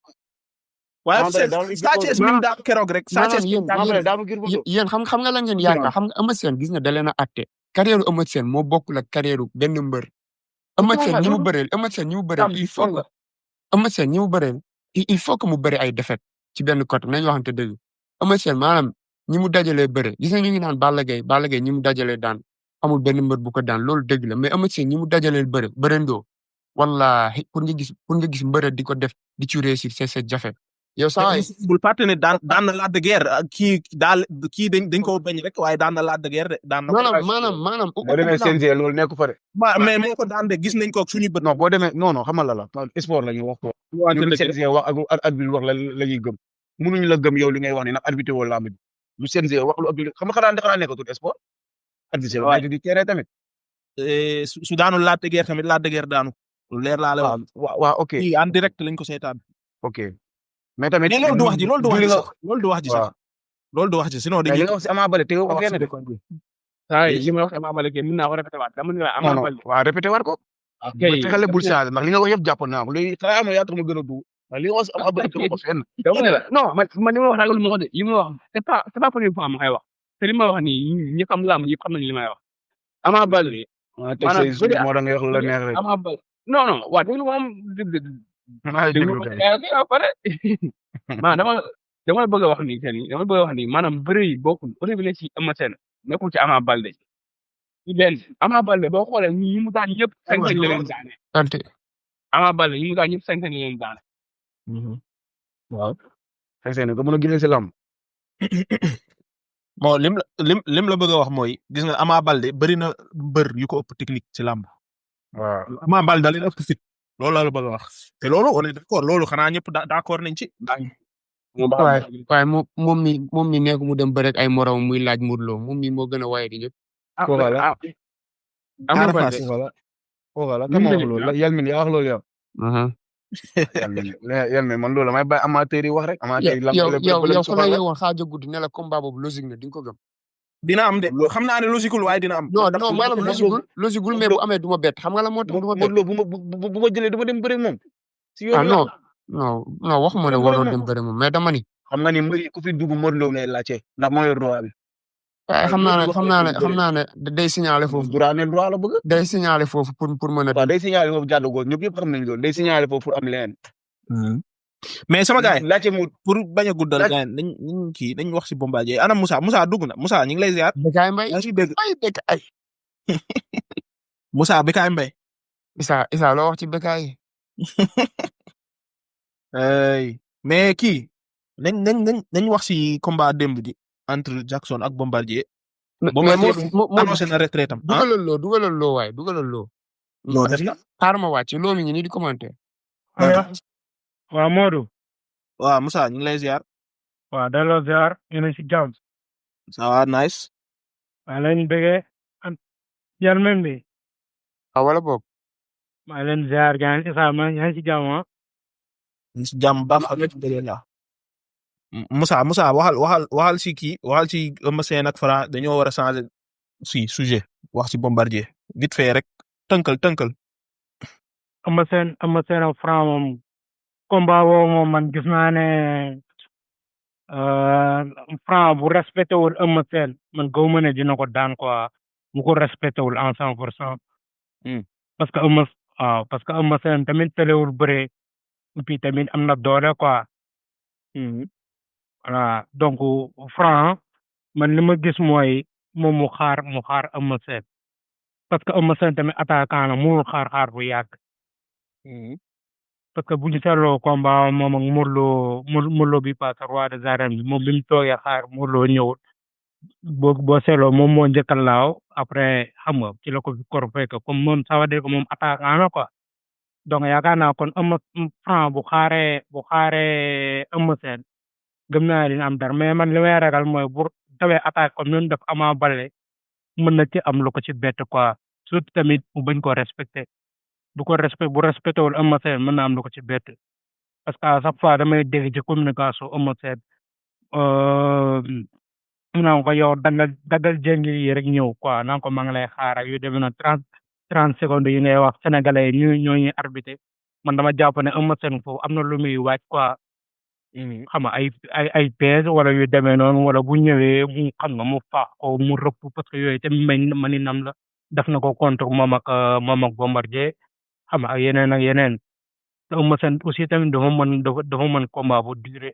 waaye Sa Thiès mi daan keroog rek. Sa Thiès yéen xam nga lan ngeen yaakaar xam nga Eumeu Sène gis nga da leen a àtte. carrière Eumeu Sène moo bokkul ak carrière benn mbër. Eumeu Sène ñi mu bëreel il faut que mu bëri ay défaite ci benn côté nañu waxante dëgg. Eumeu Sène maanaam ñi mu dajalee bëre gis nga ñu ngi naan Balla Gaye ñi mu dajalee daan amul benn mbër bu ko daan loolu dëgg la mais Eumeu Sène ñi mu dajalee bërendoo wallahi pour nga gis mbër di ko def di ci réussir c'est jafe yow saa waay bul fàtte ne daan na Lac de Guiers kii dañ ko bañ rek waaye daan na Lac de Guiers de daan na ko. maanaam boo demee CNG loolu nekk fa de. mais moo ko daan de gis nañ ko ak suñu bët. non boo demee non xamal la sport la ñu wax ko. lu CNG wax ak arbitre wax la ñuy gëm. mënuñu la gëm yow li ngay wax ni nag arbitre wala lamb lu CNG wax lu arbitre xam nga xanaa nekkatul sport. arbitre waaye di tere tamit. su daanul Lac de Guiers tamit Lac de Guiers daanu. lu leer laa la wax. waaw ok. kii en direct lañ ko seetaan. ok mais tamit. mais loolu du wax ji loolu du wax ji sax. loolu du wax ji sinon dañuy. li nga wax si Ama Baldé tegoo ko kenn de. li ma wax Ama Baldé kay mën naa ko répété waat dama ne la Ama Baldé. waaw répété waat ko. ok xale bul changé ndax li nga wax yëpp jàpp naa ko léegi xanaa am yaa tax ma gën a dugg ndax li nga wax si Ama Baldé tegoo ko fenn. dama ne la non man li ma wax daal lu ma wax de li ma wax c'est pas première fois ma koy wax te li ma wax nii ñi xam làmb yëpp xam nañu li may wax Ama Baldé. maanaam moo tax nga wax la neex rek. Ama Baldé non waa déglu ma am déglu ma pare dama bëgg a wax nii maanaam bëre yi bokkul au lieu ci Eumeu Sène nekkul ci Ama Baldé ci benn Ama Baldé boo xoolee ñi mu daan ñëpp sañ-sañ la leen daane. Ama Baldé ñi mu daan ñëpp sañ-sañ la leen daane. waaw. sañ-sañ nga mën a génne si lamb. bon lim la bëgg a wax mooy gis nga Ama Baldé bëri na mbër yu ko ëpp technique ci lamb. waaw Ama Baldé da leen ëpp fit loolu la bëgg a wax te loolu on est d'accord loolu xanaa ñëpp d'accord nañ ci. waaye moom mi nekk mu dem bëre ak ay morom muy laaj Modou Lo moom mi moo gën a waaye di ñëpp. Ama Baldé voilà kan moo wax loolu yal mi yaa wax loolu yow. yal mi man loolu may bàyyi amateur yi wax rek. amateur yi yow fa la yeewoon xaaja guddi ne la combat boobu logique na di nga ko gëm. dina am de xam naa ne logiqueul waaye dina am. non maanaam logiqueul mais bu amee du ma bett xam nga la moo tax du ma bett. bu ma jëlee du ma dem bëri moom. si yow non waxuma ne waroo dem bëri moom mais dama ni. xam nga ni mbir ku fi dugg Modou Lo ngay laajte ndax moo yor droit bi. waaye xam naa ne day signaler foofu. droit la bëgg. day signaler foofu pour mën a. waaw day signaler foofu jàdd góor ñëpp xam nañu loolu day signaler foofu pour am leneen. mais sama gars yi laajte mu pour bañ a guddal gars yi nañ wax si Bombardier ana Moussa dugg na Moussa ñu ngi lay ziar. Bécaye Mbaye yaa ngi dégg Bécaye. Moussa Bécaye Mbaye. Issa loo wax ci Bécaye. mais kii nañ wax si combat démb ji entre Jackson ak Bombardier. Bombardier annoncé na retraite am. dugalal loo waaye dugalal loo. non def na. xaaral ma wàcc loo mi ngi nii di commenter. waaw Modou. waaw Moussa ñu ngi lay ziar. waaw delloo ziar ñu ngi si jàmm. ça va nice. maa leen bëggee yàlla même bi. wala boog. maa leen ziar gars yi Issa maa ngi si jàmm ah. ñu si jàmm baax alhamdulilah. Moussa waxal si kii waxal si Eumeu Sène ak Franc dañoo war a changer si sujet wax si Bombardier vite fait rek tënkal. Eumeu Sène ak Franc moom combat boobu moom man gis naa ne Franc bu respecté wul Eumeu Sène man gaw ma ne dina ko daan quoi bu ko respecté wul en 100%. parce que Eumeu Sène tamit tëlewul bëre et puis tamit am na doole quoi. voilà donc Franc man li ma gis mooy moom mu xaar Eumeu Sène parce que Eumeu Sène tamit attaquant la mënul xaar bu yàgg. parce que bu ñu seetloo combat moom ak Modou Lo bi passé roi des arènes bi moom bi mu toogee xaar Modou Lo ñëwul boo seetloo moom moo njëkk a laaw après xam nga ci la ko kor fekk comme moom ça veut dire que moom attaquant la quoi donc yaakaar naa kon Franc bu xaaree Eumeu Sène gëm naa dina am dara mais man li may ragal mooy bu tawee attaque comme ñun def Ama Baldé mën na ci am lu ko ci bett quoi surtout tamit mu bañ ko respecté bu respecté wul Eumeu Sène mën na am lu ko ci bett parce que à chaque fois damay dégg ci communication Eumeu Sène naan ko yow dagal jéngi yi rek ñëw quoi naan ko maa ngi lay xaar ak yu demee na 30 secondes yi ngay wax sénégalais yi ñoo ñuy arbitré man dama jàpp ne Eumeu Sène foofu am na lu muy waaj quoi. xam nga ay peese wala yu demee noonu wala bu ñëwee mu xam nga mu faax ko mu rëpp parce que yooyu tamit maninam la def na ko contre moom ak Bombardier xam nga ak yeneen te Eumeu Sène aussi tamit dafa mën combat bu duré.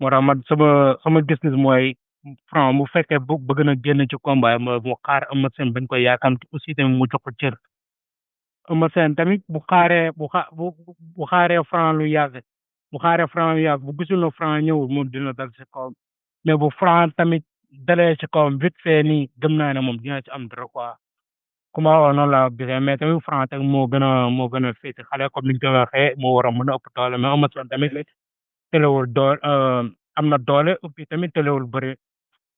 moo tax man sama gis-gis mooy Franc bu fekkee bëgg na génn ci combat mu xaar Eumeu Sène bañ koy yaakamti aussi tamit mu jox ko cër Eumeu Sène tamit bu xaaree Franc lu yàgg bu xaaree Franc yàgg bu gisul ne Franc ñëwul moom dina dal si kawam mais bu Franc tamit dalee si kawam vite fait nii gëm naa ne moom dina ci am dara quoi comment wax noonu laa gisee mais tamit Franc tamit moo gën a féete xale comme ni ñu ko waxee moo war a mën a ëpp doole mais Eumeu Sène tamit tëlewul doole am na doole et puis tamit tëlewul bëri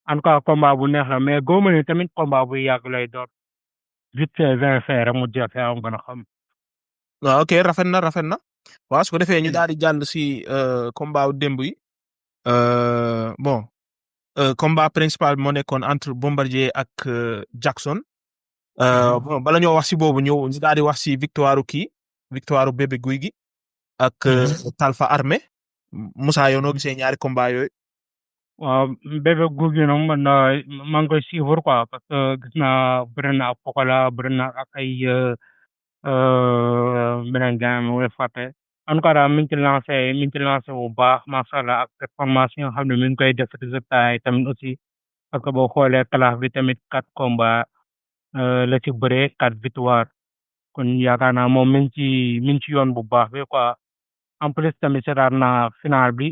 en tout cas combat bu neex la mais góobu ni tamit combat bu yàgg lay doon vite fait vingt fait rek mu jeex te am gën a xam. waaw ok rafet na waaw su ko defee ñu daal di jàll si combat wu démb yi bon combat principal bi moo nekkoon entre Bombardier ak Jackson bon bala ñoo wax si boobu ñu daal di wax si victoire Bébé Gouy Gui ak Talfa Armé Moussa yow noo gisee ñaari combat yooyu. waaw Bébé Gouy Gui nag man maa ngi koy suivre quoi parce que gis naa bëri na ak Pokola bëri na ak ay beneen gars mi ngi fàtte en tout cas daal mi ngi ci lancé bu baax macha allah ak performance yi nga xam ne mi ngi koy def résultat yi tamit aussi parce que boo xoolee classe bi tamit 4 combats la ci bëree 4 victoire kon yaakaar naa moom mi ngi ci yoon bu baax bi quoi en plus tamit seetaan naa final bu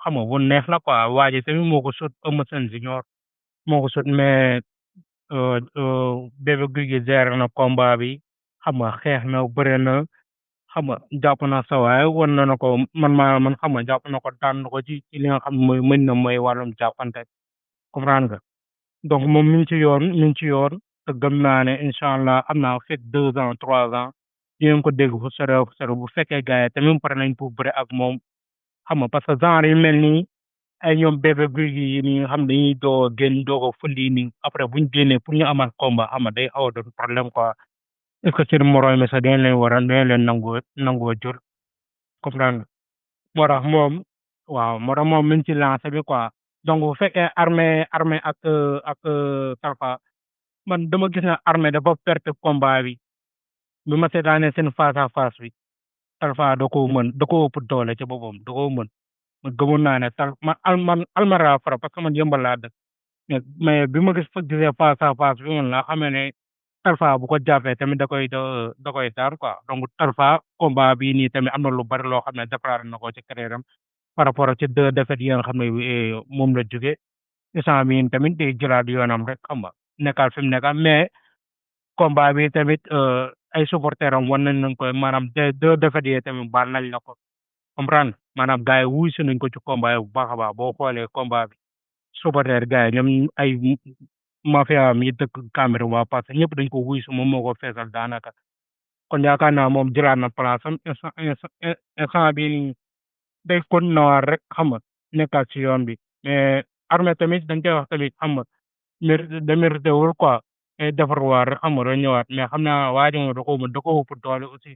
xam nga bu neex la quoi waa ji tamit moo ko sut Eumeu Sène Junior moo ko sut mais Bébé Gouy Gui géré na combat bi xam nga xeex na bëre na xam nga jàpp na sa waay wan na ko man xam nga jàpp na ko daan na ko ci li nga xam mooy mën na mooy wàllum jàppante comprendre nga donc moom mi ngi ci yoon te gëm naa ne incha allah am naa fekk 2 ans 3 ans dinañ ko dégg fu sore bu fekkee gars yi tamit pare nañ pour bëre ak moom xam nga parce que genre yu mel nii ay ñoom Bébé Gouy Gui yi nii xam dañuy doo génn doo ko fëndi nii après buñ génnee pour ñu amal combat xam nga day xaw a doon problème quoi est ce que seen moroom mi sax dañ leen nangoo jël comprendre moo tax moom mi ngi ci lancé bi quoi donc bu fekkee armée ak Talfa man dama gis ne armée dafa perte combat bi ma seetaanee seen face à face bi Talfa da koo ëpp doole ci boppam da koo mën man gëmoon naa ne man almara fara parce que man yëmbal laa dëkk mais bi ma gisee face à face bi man laa xamee ne Talfa bu ko jàppee tamit da koy daan quoi donc Talfa combat bii nii tamit am na lu bari loo xam ne déclaré na ko ci carrière am par rapport ak ci 2 défaites yi nga xam ne moom la jóge instant bii tamit day jëlaat yoonam rek xam nga nekkaat fi mu nekkaat mais combat bi tamit ay supporters am wan nañ ko maanaam 2 défaites yi tamit baal nañ la ko comprendre maanaam gars yi wuy si nañ ko ci combat yi bu baax a baax boo xoolee combat bi supporters gars yi ñoom ay mafia mi dëkk Cameroun waa parce que ñëpp dañ ko wuy si moom moo ko feesal daanaka kon yaakaar naa moom jëlaat na place am instant bi nii day continuer rek xam nga nekkaat ci yoon bi mais armée tamit dañ koy wax tamit xam nga mérité wul quoi ay defarwaat rek xam nga doo ñëwaat mais xam naa waa ji moom da ko ëpp doole aussi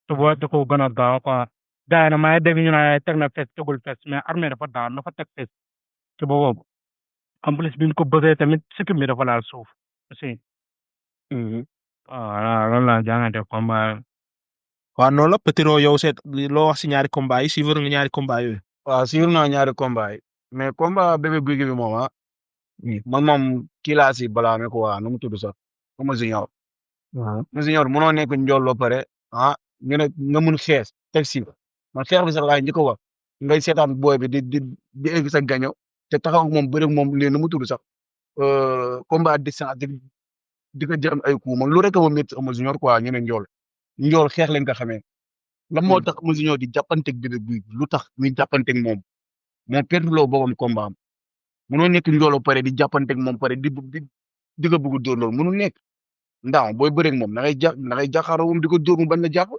te boo da ko gën a gaaw quoi gars yi nag maa ngi dégg ñu naan teg na fes tegul fes mais armée dafa daan dafa teg fes ci boobu en plus bi ñu ko bëggee tamit sikkim bi dafa laal suuf aussi waaw loolu laa jàngate combat waaw noonu la Petiro yow seet loo wax si ñaari combat yi suivre nga ñaari combat yooyu. waaw suivre naa ñaari combat yi mais combat Bébé Gouy Gui bi moom man moom kii laa si balaame ko waa nu mu tudd sax Eumeu Junior. Eumeu Junior mënoo nekk njool ba pare nga mun xeex teg si man xeex bi sax laay njëkk a wax ngay seetaan booy bi di egg sa gaño te taxaw moom bëri moom lii nu mu tudd sax combat distance di ko jëm ay coup man lu rek a ma métti Eumeu Junior quoi ñu ne njool xeex lañ ko xamee lan moo tax Eumeu Junior di jàppanteeg Bébé Gouy Gui lu tax muy jàppanteeg moom perte loo boobam combat am mënoo nekk njool ba pare di jàppanteeg moom pare di ko bëgg a dóor loolu mënul nekk ndax booy bëreeg moom da ngay jàkkaarloo moom di ko dóor mu bañ la jàpp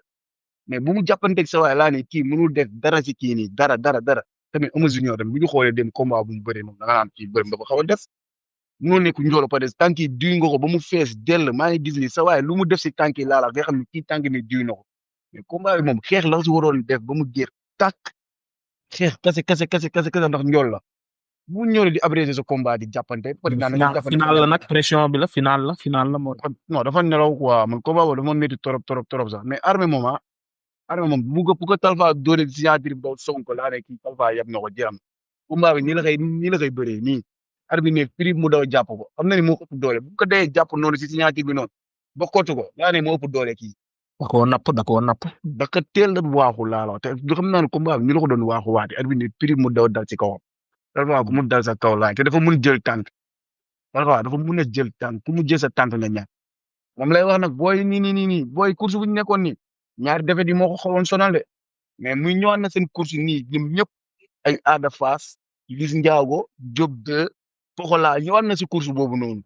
mais bu mu jàppanteeg sa waay laa ne kii mënul def dara si kii nii dara tamit Eumeu Junior tamit bu ñu xoolee dem combat bu mu bëree moom da nga naan kii bëri dafa xaw a def mënoo nekk njool ba pare tànk yi duy nga ko ba mu fees dell maa ngi gis ni sa waay lu mu def si tànk yi laala nga xam ne kii tànk ni duy na ko mais combat bi moom xeex la si waroon def ba mu jeex tàkk xeex kese ndax njool la bu ñëw di abrégé sa combat di jàppante. final la nag pression bi la final la moo tax. non dafa nelaw quoi man combat boobu dafa métti trop sax mais armée moom bu ko Talfa doole signature bi daw Sonko laa ne kii Talfa yab na ko jeexam combat bi nii la koy bëree nii arbitre ne prix mu daw jàpp ko xam na ni moo ëpp doole bu ko dee jàpp noonu si signature bi noonu ba kottu ko yaa ne moo ëpp doole kii da koo napp. da ka teel a waaxu laa la wax te du xam naa ne combat bi ñu la ko doon waaxu waate at bi ni prix mu daw dal ci kawam Talfa ku mu dal sa kaw laay te dafa mun jël tànk Talfa dafa mun a jël tànk ku mu jël sa tànk nga ñàkk moom lay wax nag booy nii booy course bu ñu nekkoon nii ñaari défaite yi moo ko xawoon sonal de mais muy ñëwaat na seen course nii ñoom ñëpp ay Ada Fass Liss Ndiago Diop 2 Pokola ñëwaat na si course boobu noonu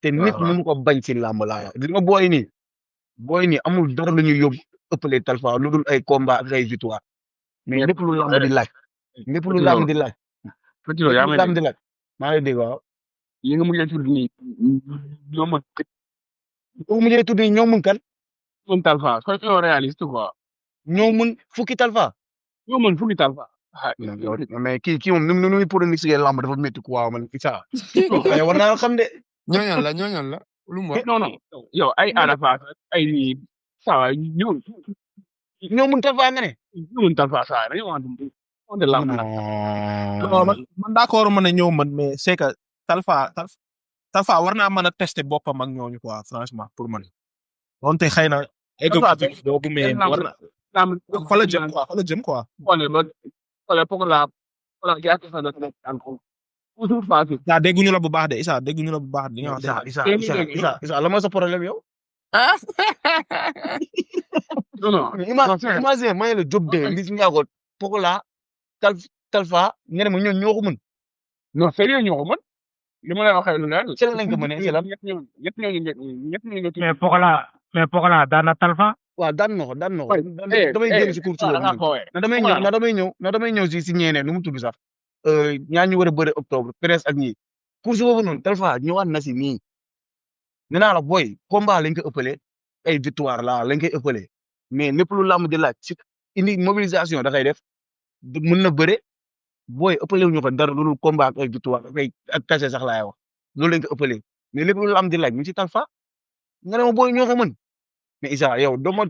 te nit mënu ko bañ si làmb laa gis nga booy nii amul dara lu ñuy yóbbu ëppale Talfa lu dul ay combat ak ay victoire mais lépp lu làmb di laaj lépp lu làmb di laaj Petit Lo yaa lépp lu may làmb dégg di laaj maa ngi lay dégg waaw yi nga mujjee tudd nii ñoo mën boo mujjee tudd ñoo mun kan mën Talfa soyons réaliste quoi ñoo mun fukki Talfa ñoo mën fukki Talfa ah mais kii moom nu muy pronostiquer làmb dafa métti quoi man Issa war naa xam de ñooñal la lu mu wax. non yow ay Ada Fass ay nii saa waay ñoo mun Talfa nga ne ñoo mën Talfa saa waay dañoo wax de làmb nag non man d'accord ma ne ñëw man mais c'est que Talfa war naa mën a tester boppam ak ñooñu quoi franchement pour man donte xëy na egg boobu mais war na fa la jëm quoi xoolal Pokola gerte sa dëkk nekk encore toujours facile. Issa dégguñu la bu baax de Issa dégguñu la bu baax de li nga wax Issa la mooy sa problème yow non imagine ma ne la Diop 2 Liss Ndiago Pokola Talfa nga ne ma ñoo ko mën non sérieux ñoo ko mën li ma lay waxee lu leer ci lan lañ ko mënee ci lan ñett ñooñu mais Pokola daan na Talfa. waaw daan na ko damay génn si course boobu na damay ñëw si ñeeneen nu mu tudd sax ñaa ñu war a bëre octobre presse ak ñii course boobu noonu Talfa ñëwaat na si nii nee naa la booy combat lañ ko ëppale ay victoire la lañ koy ëppale mais lépp lu làmb di laaj si indi mobilisation da koy def mën na bëre booy ëppale wu ñu ko dara loolu combat ak ay victoire ak kase sax laay wax loolu lañ ko ëppale mais lépp lu làmb di laaj mu ci Talfa nga ne ma booy ñoo ko mën mais Issa yow doo ma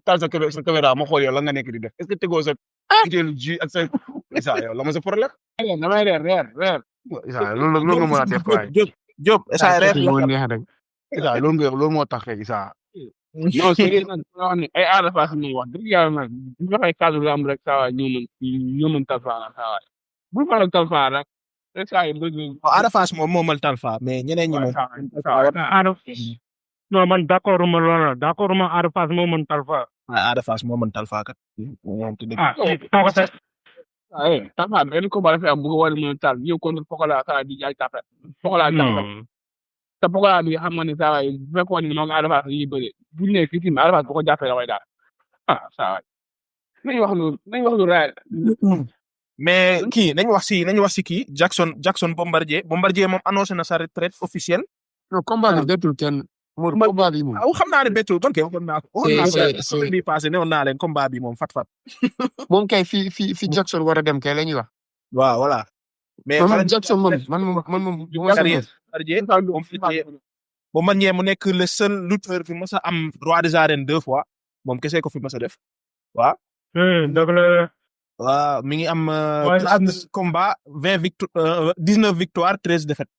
taal sa caméra ma xool yow la nga nekk di def est-ce que tegoo sa butéelu jus ak sa Issa yow la ma sa problème damay reer Issa loolu nga mën a def waay Diop Issa reer Issa loolu moo tax rek Issa non sérieux nag wax ne ay Ada Fass moom wax dëgg yàlla nag bu ñu waxee cadre lamb rek saa waay ñoo mën Talfa nag saa waay bu ñu paree Talfa rek rek saa yi bëgg Ada Fass moom moo mën Talfa mais ñeneen ñi moom non man d'accord ma loolu d'accord ma Ada Fass moo mën Talfa. Ada Fass moo mën Talfa kat. Talfa benn combat dafay am bu ko war a mën a taal ñëw contre Pokola saa di jaay tapé Pokola te Pokola bi xam nga ne saa waay bu fekkoon ne moom Ada Fass yi bëri bu ñu nee fii tamit Ada Fass bu ko jàppee da koy daal saa waay nañ wax lu réel mais kii nañ wax si kii Jackson Bombardier moom annoncé na sa retraite officielle. non combat bi bettul kenn. combat bi moom xam naa ne bettul kon kay waxoon naa ko. bi passé newoon naa leen combat bi moom fat. moom kay fi Jackson war a dem kay la ñuy wax. waaw voilà. mais man Jackson man Bombardier mu nekk le seul lutteur fi mës a am roi des arènes 2 fois moom kese ko fi mës a def waaw. dëgg la. waaw mi ngi am. 13 combats 19 victoires 13 défaites.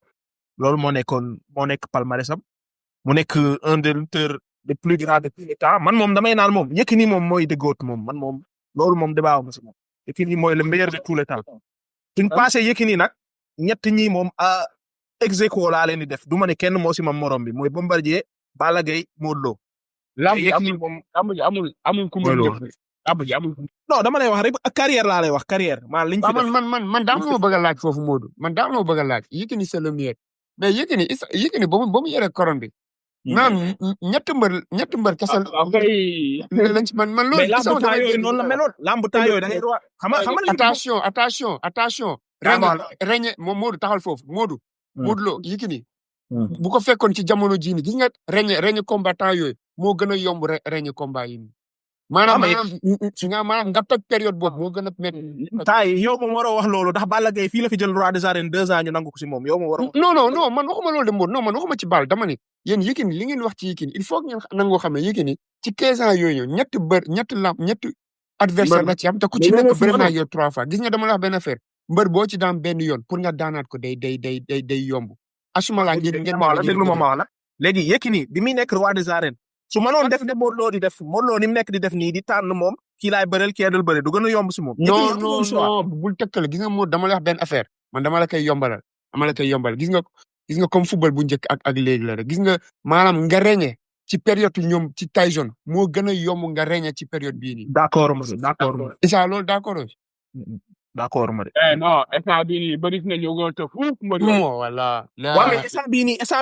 loolu moo nekk palmarèsam mu nekk un des lutteurs les plus grands de tous les temps man moom damay naan moom Yékini moom mooy the GOAT moom man moom loolu moom débat ma si moom Yékini mooy le meilleur de tous les temps suñ passé Yékini nag ñett ñi moom ex aequo laa leen di def du ma ne kenn moo si mam morom bi mooy Bombardier Balla Gaye Modou Lo. lamb ji amul ku non dama lay wax rek ak carrière laa lay wax carrière maa liñ fi def man daa ma bëgg a laaj foofu Modou man daa ma bëgg a laaj Yékini c'est le meilleur mais Yékini ba mu yore koron bi naam ñett mbër kese man loolu mais lamb temps yooyu noonu la meloon lamb temps yooyu da ngay attention reñe moom Modou taxal foofu Modou Lo Yékini bu ko fekkoon ci jamono jii ni gis nga reñe combattant yooyu moo gën a yomb reñe combat yi maanaam nga toj période boobu moo gën a métti. taay yow moom waroo wax loolu ndax Balla Gaye fii la fi jël roi des arènes 2 ans ñu nangu ko si moom yow moom waroo. non man waxuma loolu de Modou non man waxuma ci Balla dama ne yéen Yékini li ngeen wax ci Yékini il faut que ngeen nangoo xam ne Yékini ci 15 ans yooyu ñetti adversaire la ci am te ku ci nekk bëri naa yow 3 fois gis nga dama la wax benn affaire mbër boo ci daan benn yoon pour nga daanaat ko day yomb. asuma la ngeen déglu ma la léegi Yékini bi muy nekk roi des arènes su mënoon def ne Modou Lo di def Modou Lo ni mu nekk di def nii di tànn moom kii laay bëreel kii dul bëre du gën a yomb si moom. non non non bul tëkkale gis nga Modou dama lay wax benn affaire man dama la koy yombalal gis nga comme football bu njëkk ak léegi la rek gis nga maanaam nga reñe ci période ñoom ci Tyson moo gën a yomb nga reñe ci période bii nii. d'accord ma. Isa loolu d'accord. d'accord ma de. non instant bii nii bëri na ñëw nga toog fuuf ma. voilà. waaw mais instant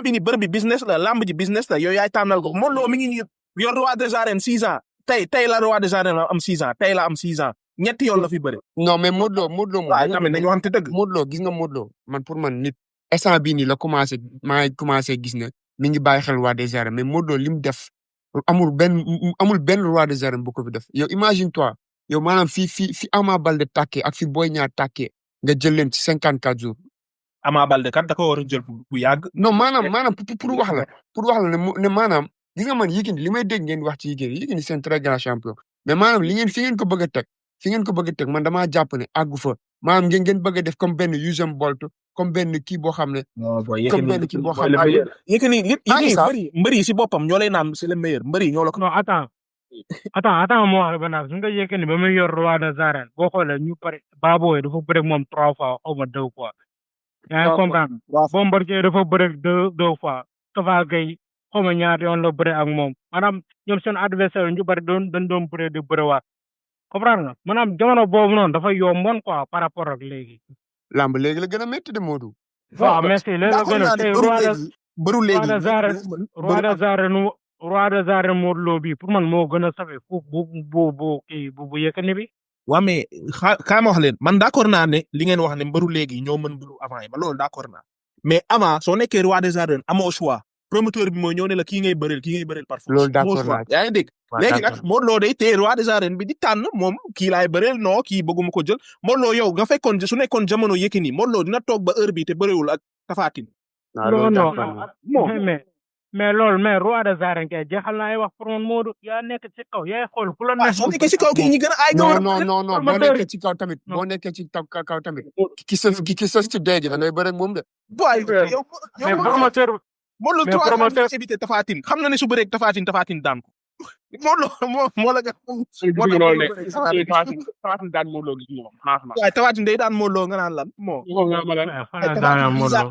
bii nii bër bi business la lamb ji business la yow yaay tànnal ko Modou Lo mi ngi yor roi des arènes 6 ans tey la roi des arènes am 6 ans tey la am 6 ans ñetti yoon la fi bëri. non mais Modou Lo waaye tamit nañu waxante dëgg. Modou Lo gis nga Modou Lo man pour man nit instant bii nii la maa ngi commencé gis ne mi ngi bàyyi xel roi des arènes mais Modou Lo li mu def amul benn roi des arènes bu ko fi def yow imagine toi yow maanaam fi Ama Baldé tàkkee ak fi Boy Niang tàkkee nga jël leen ci 54 jours. Ama Baldé kat da ko war a jël bu yàgg. non maanaam pour wax la ne maanaam gis nga man Yékini li may dégg ngeen wax ci Yékini c'est un très grand champion mais maanaam fi ngeen ko bëgg a teg man damaa jàpp ne àggu fa maanaam ngeen bëgg a def comme benn Usain Bolt comme benn kii boo xam ne. comme benn kii boo xam ne. Yékini mbër yi si boppam ñoo lay naan c'est le meilleur mbër yi ñoo la ko. non attends moo wax ba naan su nga Yékini ba muy yor roi des arènes boo xoolee ñu pare Baboye dafa bëre ak moom 3 fois xaw ma 2 fois. yaa ngi comprendre Bombardier dafa bëre 2 fois Tapha Gueye xaw ma ñaata yoon la bëre ak moom maanaam ñoom seen adversaire ñu bari dañ doon bëre di bërewaat comprendre nga maanaam jamono boobu noonu dafa yomboon quoi par rapport ak léegi. lamb léegi la gën a métti de Modou. waaw merci léegi la gën a tey roi des arènes Modou Lo bi pour man moo gën a safe foofu bu Yékini bi. waa mais xaa ma wax leen man d'accord naa ne li ngeen wax ne mbëru léegi ñoo mën mbëru avant yi ma loolu d'accord naa mais avant soo nekkee roi des arènes amoo choix promoteur bi mooy ñëw ne la kii ngay bëreel par force. loolu d'accord naa yaa ngi dégg léegi nag Modou Lo day téye roi des arènes bi di tànn moom kii laay bëreel non kii bëgguma ko jël Modou Lo yow nga fekkoon su nekkoon jamono Yékini Modou Lo dina toog ba heure bi te bëreewul ak Tapha Tine. non mais loolu mais roi des arènes kay jeexal na ay wax pour man Modou yaa nekk ci kaw yaay xool ku la nekk. soo nekkee ci kaw kii ñi gën a aay. non boo nekkee ci kaw tamit ki sës ci dee gi da ngay bëre ak moom de. mais promoteur Modou Lo 3 ans éviter Tapha Tine xam na ne su bëree Tapha Tine daan ko. Modou Lo moo la gën Tapha Tine daan Modou Lo gis nga franchement. waaye Tapha Tine day daan Modou Lo nga naan lan moo.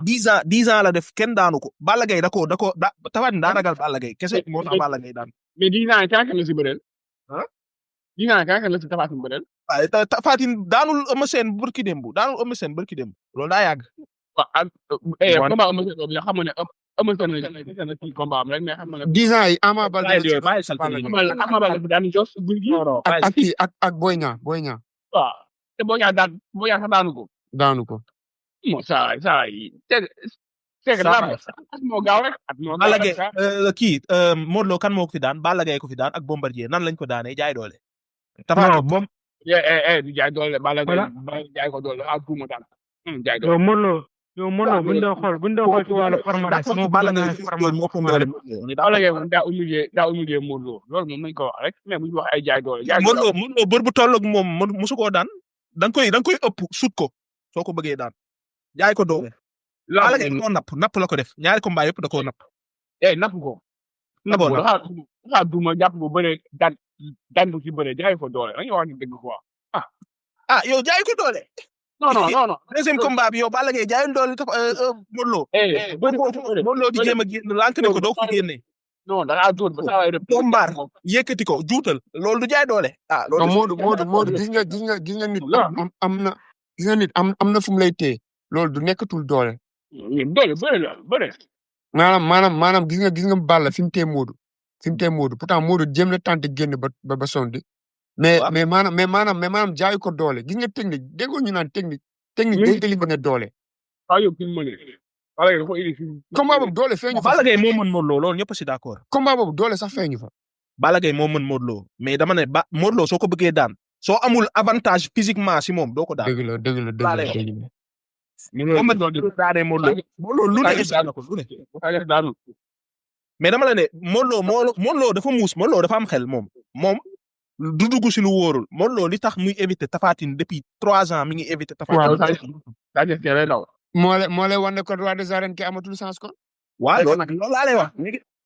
10 ans la def kenn daanu ko. Balla Gaye Tapha Tine daa ragal Balla Gaye kese moo tax Balla Gaye daan. mais 10 ans kan la si bëreel. 10 ans kan la si Tapha Tine bëreel. waaye Tapha Tine daanul Eumeu Sène barki démb loolu daa yàgg. waaw combat Eumeu Sène boobu xam nga ne Eumeu Sène na ci combat am rek mais xam nga ne. 10 ans yi Ama Baldé Ama Baldé daan jos ak Boy Niang. waaw te Boy Niang sax daanu ko. mo saa yi teg lam moo gaaw rek Balla Gaye kii Modou Lo kan moo ko fi daan Balla Gaye ko fi daan ak Bombardier nan lañ ko daanee jaay doole. du jaay doole Balla Gaye jaay ko doole ak tuuma daan jaay doole. yow Modou Lo buñ doon xool ci wàllu palmarès moo Balla Gaye Balla Gaye moom daa humilier Modou Lo loolu moom nañ ko wax rek mais bu ñu wax ay jaay doole. Modou Lo bër bu toll ak moom musu koo daan da nga koy ëpp sut ko soo ko bëggee daan jaay ko doole. Balla Gaye koo napp la ko def ñaari combat yëpp da koo napp. napp ko. dafa duma jàpp bu bëre daan bu ci bëre jaay ko doole dañuy wax ni dëgg quoi yow jaay ko doole. non. deuxième combat bi yow Balla Gaye jaayul doole Modou Lo. Modou Lo di jéem a génn lànk ne ko doo ko génne. non da ngaa dóor ba saa waay rek. bombaar yëkkati ko juutal loolu du jaay doole. loolu Modou gis nga nit am na fu mu lay téye loolu du nekkatul doole. doole bëre. maanaam gis nga Balla fi mu téye Modou pourtant Modou jéem na tànte génn ba sondi. mais maanaam jaayu ko doole gis nga technique déggoo ñu naan technique day éliminer doole. combat boobu doole feeñu fa. Balla Gaye moo mën Modou Lo loolu ñëpp si d'accord. combat boobu doole sax feeñu fa. Balla Gaye moo mën Modou Lo mais dama ne Modou Lo soo ko bëggee daan soo amul avantage physiquement si moom doo ko daan. dëgg la. lu ne mais dama la ne Modou Lo dafa muus Modou Lo dafa am xel moom du dugg si lu wóorul Modou Lo li tax muy éviter Tapha Tine depuis 3 ans mi ngi éviter Tapha Tine. moo lay wan ne ko roi des arènes ki amatul sens kon. waaw loolu laa lay wax.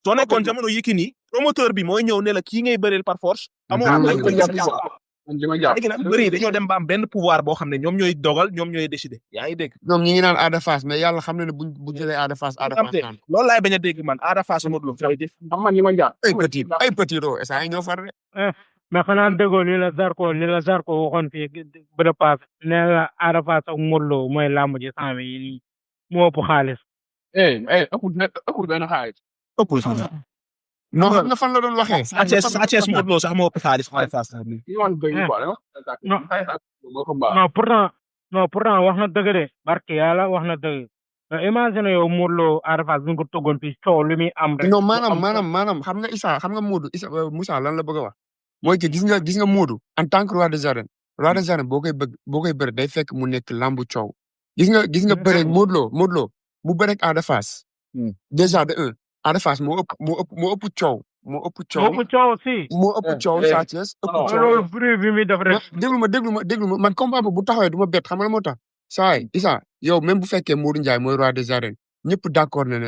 soo nekkoon jamono Yékini promoteur bi mooy ñëw ne la kii ngay bëreel par force. amoo man ay li ma jàpp léegi nag bëri dañoo dem ba am benn pouvoir boo xam ne ñoom ñooy dogal ñoom ñooy décider yaa ngi dégg. ñoom ñi ngi naan Ada Fass mais yàlla xam na ne bu jëlee Ada Fass naan loolu laay bañ a dégg man Ada Fass Modou Lo fay def. xam man li ma jàpp ay petit ro esa yi ñoo far de mais xanaa déggoo li la Zarko waxoon fii bële paase nee la Ada Fass ak Modou Lo mooy làmb ji sang yi nii moo ëpp xaalis. ëppul benn xaalis. ëppul sax. non xam nga fan la doon waxee Sa Thiès Modou Lo sax moo ëpp xaalis Ada Fass. non pourtant wax na dëgg de barke yàlla wax na dëgg. imagine yow Modou Lo Ada Fass bu ñu ko toggoon fii coow li muy am rek. non maanaam xam nga xam nga Modou Moussa lan la bëgg a wax mooy que gis nga Modou en tant que roi des arènes boo koy bëri day fekk mu nekk lambu coow gis nga bëre Modou Lo bu bëreeg Ada Fass déjà de un Ada Fass moo ëpp coow si. moo ëpp coow Sa Thiès ëpp coow loolu bruit bi muy def rek. déglu ma man combat bu taxawee du ma bett xam nga moo tax saa yi Issa yow même bu fekkee Modou Ndiaye mooy roi des arènes ñëpp d'accord na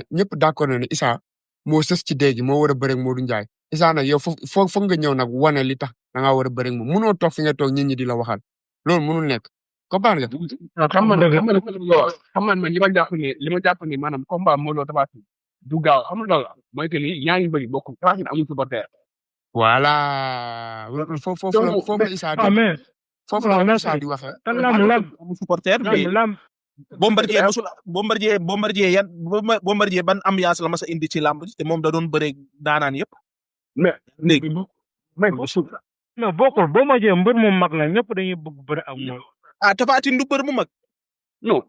ne Issa moo sës ci dégg moo war a bëreeg Modou Ndiaye Issa nag yow foog nga ñëw nag wane li tax da ngaa war a bëreeg moom munoo toog fi nga toog nit ñi di la waxal loolu munul nekk comprendre nga. xam man li ma jàpp ni maanaam combat Modou Lo Tapha Tine du gaaw xam nga la mooy que ni ñaari mbëri bokkul Tapha Tine amul supporter. voilà foofu la Issa di waxee. te lam amul supporter lam Bombardier ban ambiance la ma sa indi ci làmb te moom da doon bëre daanaan yëpp. mais bokkul Bombardier mbër mu mag la ñëpp dañuy bëgg bëre ak moom. Tapha Tine du mbër mu mag. non.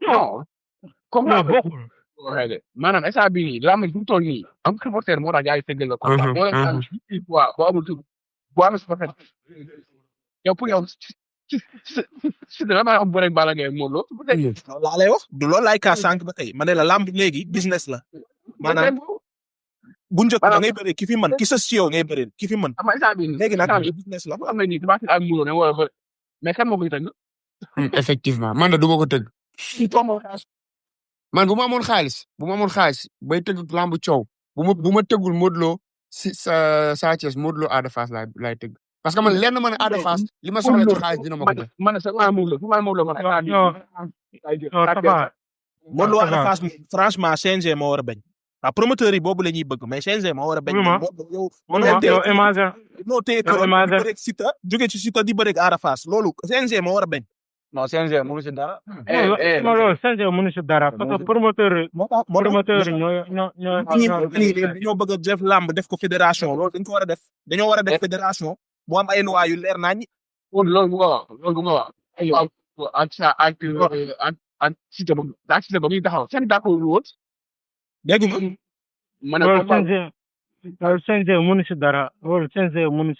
comme bokkul. maanaam instant bii nii làmb ji fu mu toll nii am supporter moo tax yaay tëggal la combat boo leen daan boo amul supporter yow pour yow si dama am bëre Balla Gaye Modou Lo laa lay wax du loolu laay kaa sànq ba tey ma ne la làmb léegi business la maanaam bu njëkk da ngay bëre ki fi mën ki sës ci yow ngay bëre ki fi mën léegi nag business la am na ni Tapha Tine ak Modou Lo ne war a bëre mais kan moo koy tëgg effectivement man du ma ko tëgg man bu ma amoon xaalis bay tëgg lambu coow bu ma tëggul Modou Lo si Sa Thiès Modou Lo Ada Fass laay tëgg parce que man lenn ma ne Ada Fass li ma soxla ci xaalis dina ma ko def. man sa maa Modou Lo Modou Lo Ada Fass franchement CNG moo war a bañ waaw promoteur yi boobu la ñuy bëgg mais CNG moo war a bañ. yow imagine noo téye ko di bëreeg Siteu jóge ci Siteu di bëreeg Ada Fass loolu CNG moo war a bañ. non CNG mënu si dara. loolu CNG mënu si dara parce que promoteur dañoo bëgg a def làmb def ko fédération loolu dañ ko war a def dañoo war a def fédération bu am ay loi yu leer nañ. loolu bu nga wax ak Siteu ba muy taxaw seen d'accord woon. dégg nga. loolu CNG mënu si dara loolu CNG mënu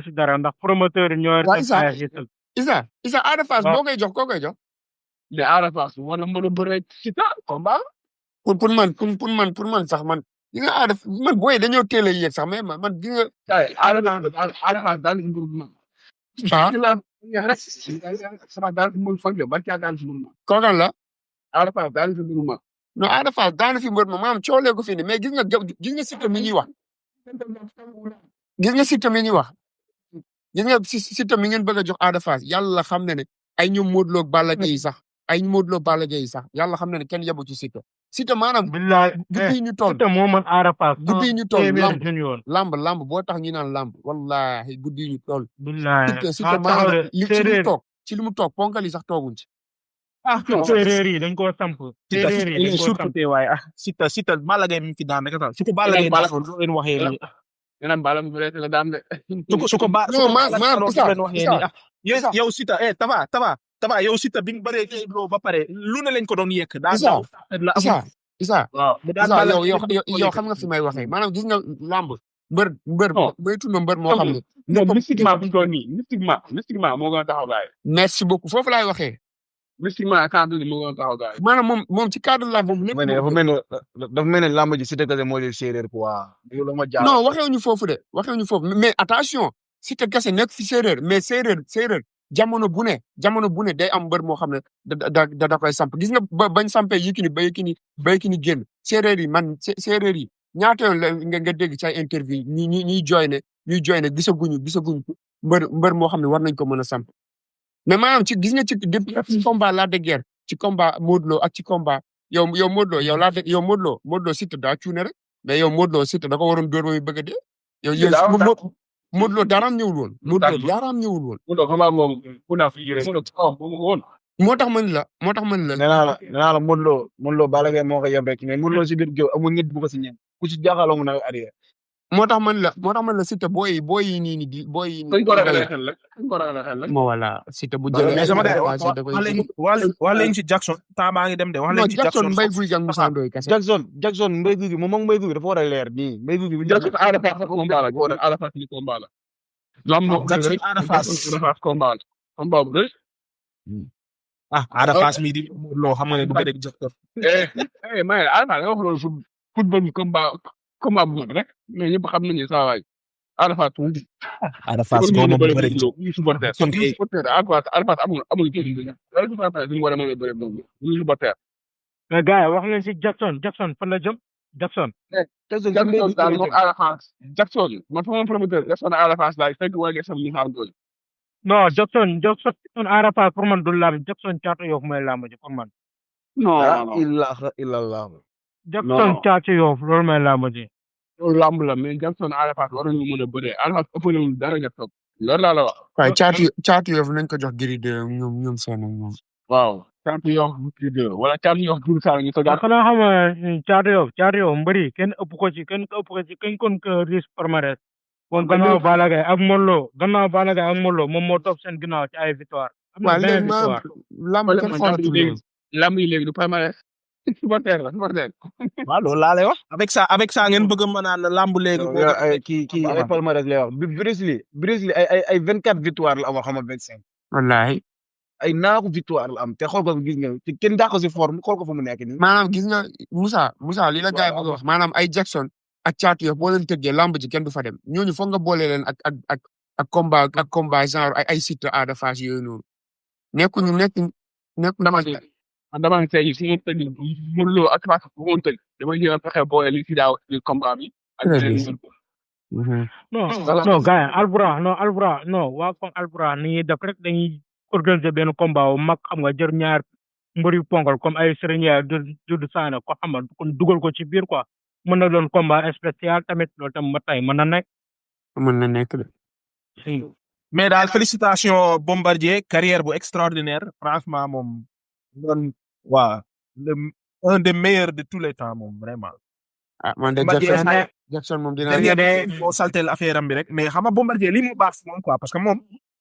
si dara ndax promoteur yi ñoo. Issa Ada Fass boo koy jox koo koy jox. mais Ada Fass war na mën a bëre Siteu combat. pour man sax man gis nga Ada man booy dañoo teel a yéeg sax mais man gis nga. Ada Fass daal di mbir ma. sama daal di mbir fang ba caa daal di mbir ma. kookan la. Ada Fass daal di mbir ma. non Ada Fass daal fi mbir ma maanaam coolee ko fi ni mais gis nga Siteu mi ñuy wax. gis nga Siteu mi ñuy wax. gis nga Siteu mi ngeen bëgg a jox Ada Fass yàlla xam na ne ay ñoom Modou Lo Balla Gaye sax yàlla xam na ne kenn yebu ci Siteu maanaam. guddi ñu toll Siteu moo mën Ada Fass. guddi ñu toll lamb boo tax ñu naan lamb wallahi guddi ñu toll. Siteu maanaam ci li mu toog ponkal yi sax tooguñ ci. séeréer yi dañ koo samp. séeréer yi dañ koo samp waaye Siteu Balla Gaye mi fi daan rek su ko Balla Gaye daan loo leen waxee nii. yeneen Balla mu bëreet la daan de. su ko yow Siteu Tapha yow Siteu bi nga bëree loo ba pare lu ne lañ ko doon yekk. Issa yow xam nga fi may waxee maanaam gis nga lamb mbër bay tudd mbër moo xam ne. non mystiquement bu ñu toll nii mystiquement moo gën a taxaw gaay. merci beaucoup foofu laay waxee. mystiquement cadre moo gën a taxaw gaay. maanaam moom ci cadre lamb boobu lépp. dafa mel ne lamb ji Siteu kese moo di séeréer quoi. non waxewuñu foofu mais attention Siteu kese nekk fi séeréer mais séeréer jamono bu ne day am mbër moo xam ne da koy samp gis nga bañ sampee Yékini ba Yékini génn séeréer yi ñaata yoon la nga dégg ci ay interview ñuy jooy ne gisaguñu mbër moo xam ne war nañ ko mën a samp mais maanaam gis nga ci combat Lac de Guiers ci combat Modou Lo ak ci combat yow Modou Lo yow Modou Lo Siteu daa cuune rek mais yow Modou Lo Siteu da ko waroon dóor ba muy bëgg a dee yow Modou Lo daraam ñëwul woon. Modou Lo daraam ñëwul woon. moo tax man la. nee naa la Modou Lo Balla Gaye moo ko yem rek mais Modou Lo si biir géew amul nit bu ko si ñeent ku ci jaaxaloo mu na arrière. moo tax man la Siteu booy yi nii di booy yi. dañ ko ragal xel la. moo voilà Siteu bu jëlee. mais sama gars wax leen ci Jackson temps baa ngi dem de wax leen ci Jackson Mbaye Gouye Gui ak Moussa Ndoye kese. Jackson Mbaye Gouye Gui moom ak Mbaye Gouye Gui dafa war a leer nii Mbaye Gouye Gui. Jackson Ada Fass combat la Ada Fass li combat la. Jackson Ada Fass combat bu rëy. Ada Fass mi di loo xam nga ne du bëre ak Jackson. mais Ada Fass nga wax loolu football bi combat bu mag rek mais ñëpp xam nañu saa waay Ada Fass tuuti. Ada Fass moom mu bëre ñu supporter Ada Fass amul kii bi loolu supporter ñu war a mën a bëre moom ñu supporter. mais gars yi wax leen si Jackson fan la jëm Jackson. Jackson daal moom Ada Fass Jackson man fa moom promoteur Jackson Ada Fass laay fekk waa Jackson ñu xam doole. non Jackson Ada Fass pour man du lamb Jackson Caatu Yoff mooy lamb ji pour man. non ilaha illallah. Jackson Caatu Yoff loolu mooy lamb ji. loolu lamb la mais Jackson Ada Fass war nañu mën a bëree Ada Fass ëpp nañu dara nga toog loolu laa la wax. waaye Caatu Yoff nañ ko jox Gris 2 ñoom seen moom. waaw Caatu Yoff Gris 2 wala Caatu Yoff Doudou Sané ñu toogaat. xanaa xam nga Caatu Yoff mbëri kenn ëpp ko ci kenn kon ko risque palmarès. kon gannaaw Balla Gaye ak Modou Lo moom moo topp seen ginnaaw ci ay victoire. am na benn victoire lamb yi léegi du palmarès supporter la. waaw loolu laa lay wax. avec ça ngeen bëgg a naan lamb léegi. kii ay palmarès lay wax Bruce Lee ay 24 victoire la am xam nga 25. wallaahi. ay naaku victoire la am te xool ko gis nga te kenn daa ko si forme xool ko fa mu nekk nii. maanaam gis nga Moussa li la gars yi bëgg a wax maanaam ay Jackson ak Caatu Yoff boo leen tëggee lamb ji kenn du fa dem ñooñu foog nga boole leen ak combat genre ay Siteu Ada Fass yooyu noonu nekkuñu dama ne tey si tëgg Modou Lo ak Fass bu mu tëgg dama ñëw fexe boole li ci daaw ci combat bi. non gars yi waa kon Albourakh ni ñuy def rek dañuy organiser benn combat wu mag xam nga jër ñaar mbër yu ponkal comme ay Serigne Doudou Sané ko xam nga kon dugal ko ci biir quoi mën na doon combat spécial tamit loolu tam ba tey mën na nekk de. mais daal félicitations Bombardier carrière bu extraordinaire franchement moom doon un des meilleurs de tous les temps moom vraiment. man de Jackson moom dina boo saltel affaire am bi rek mais xam nga Bombardier lii mu baax moom quoi parce que moom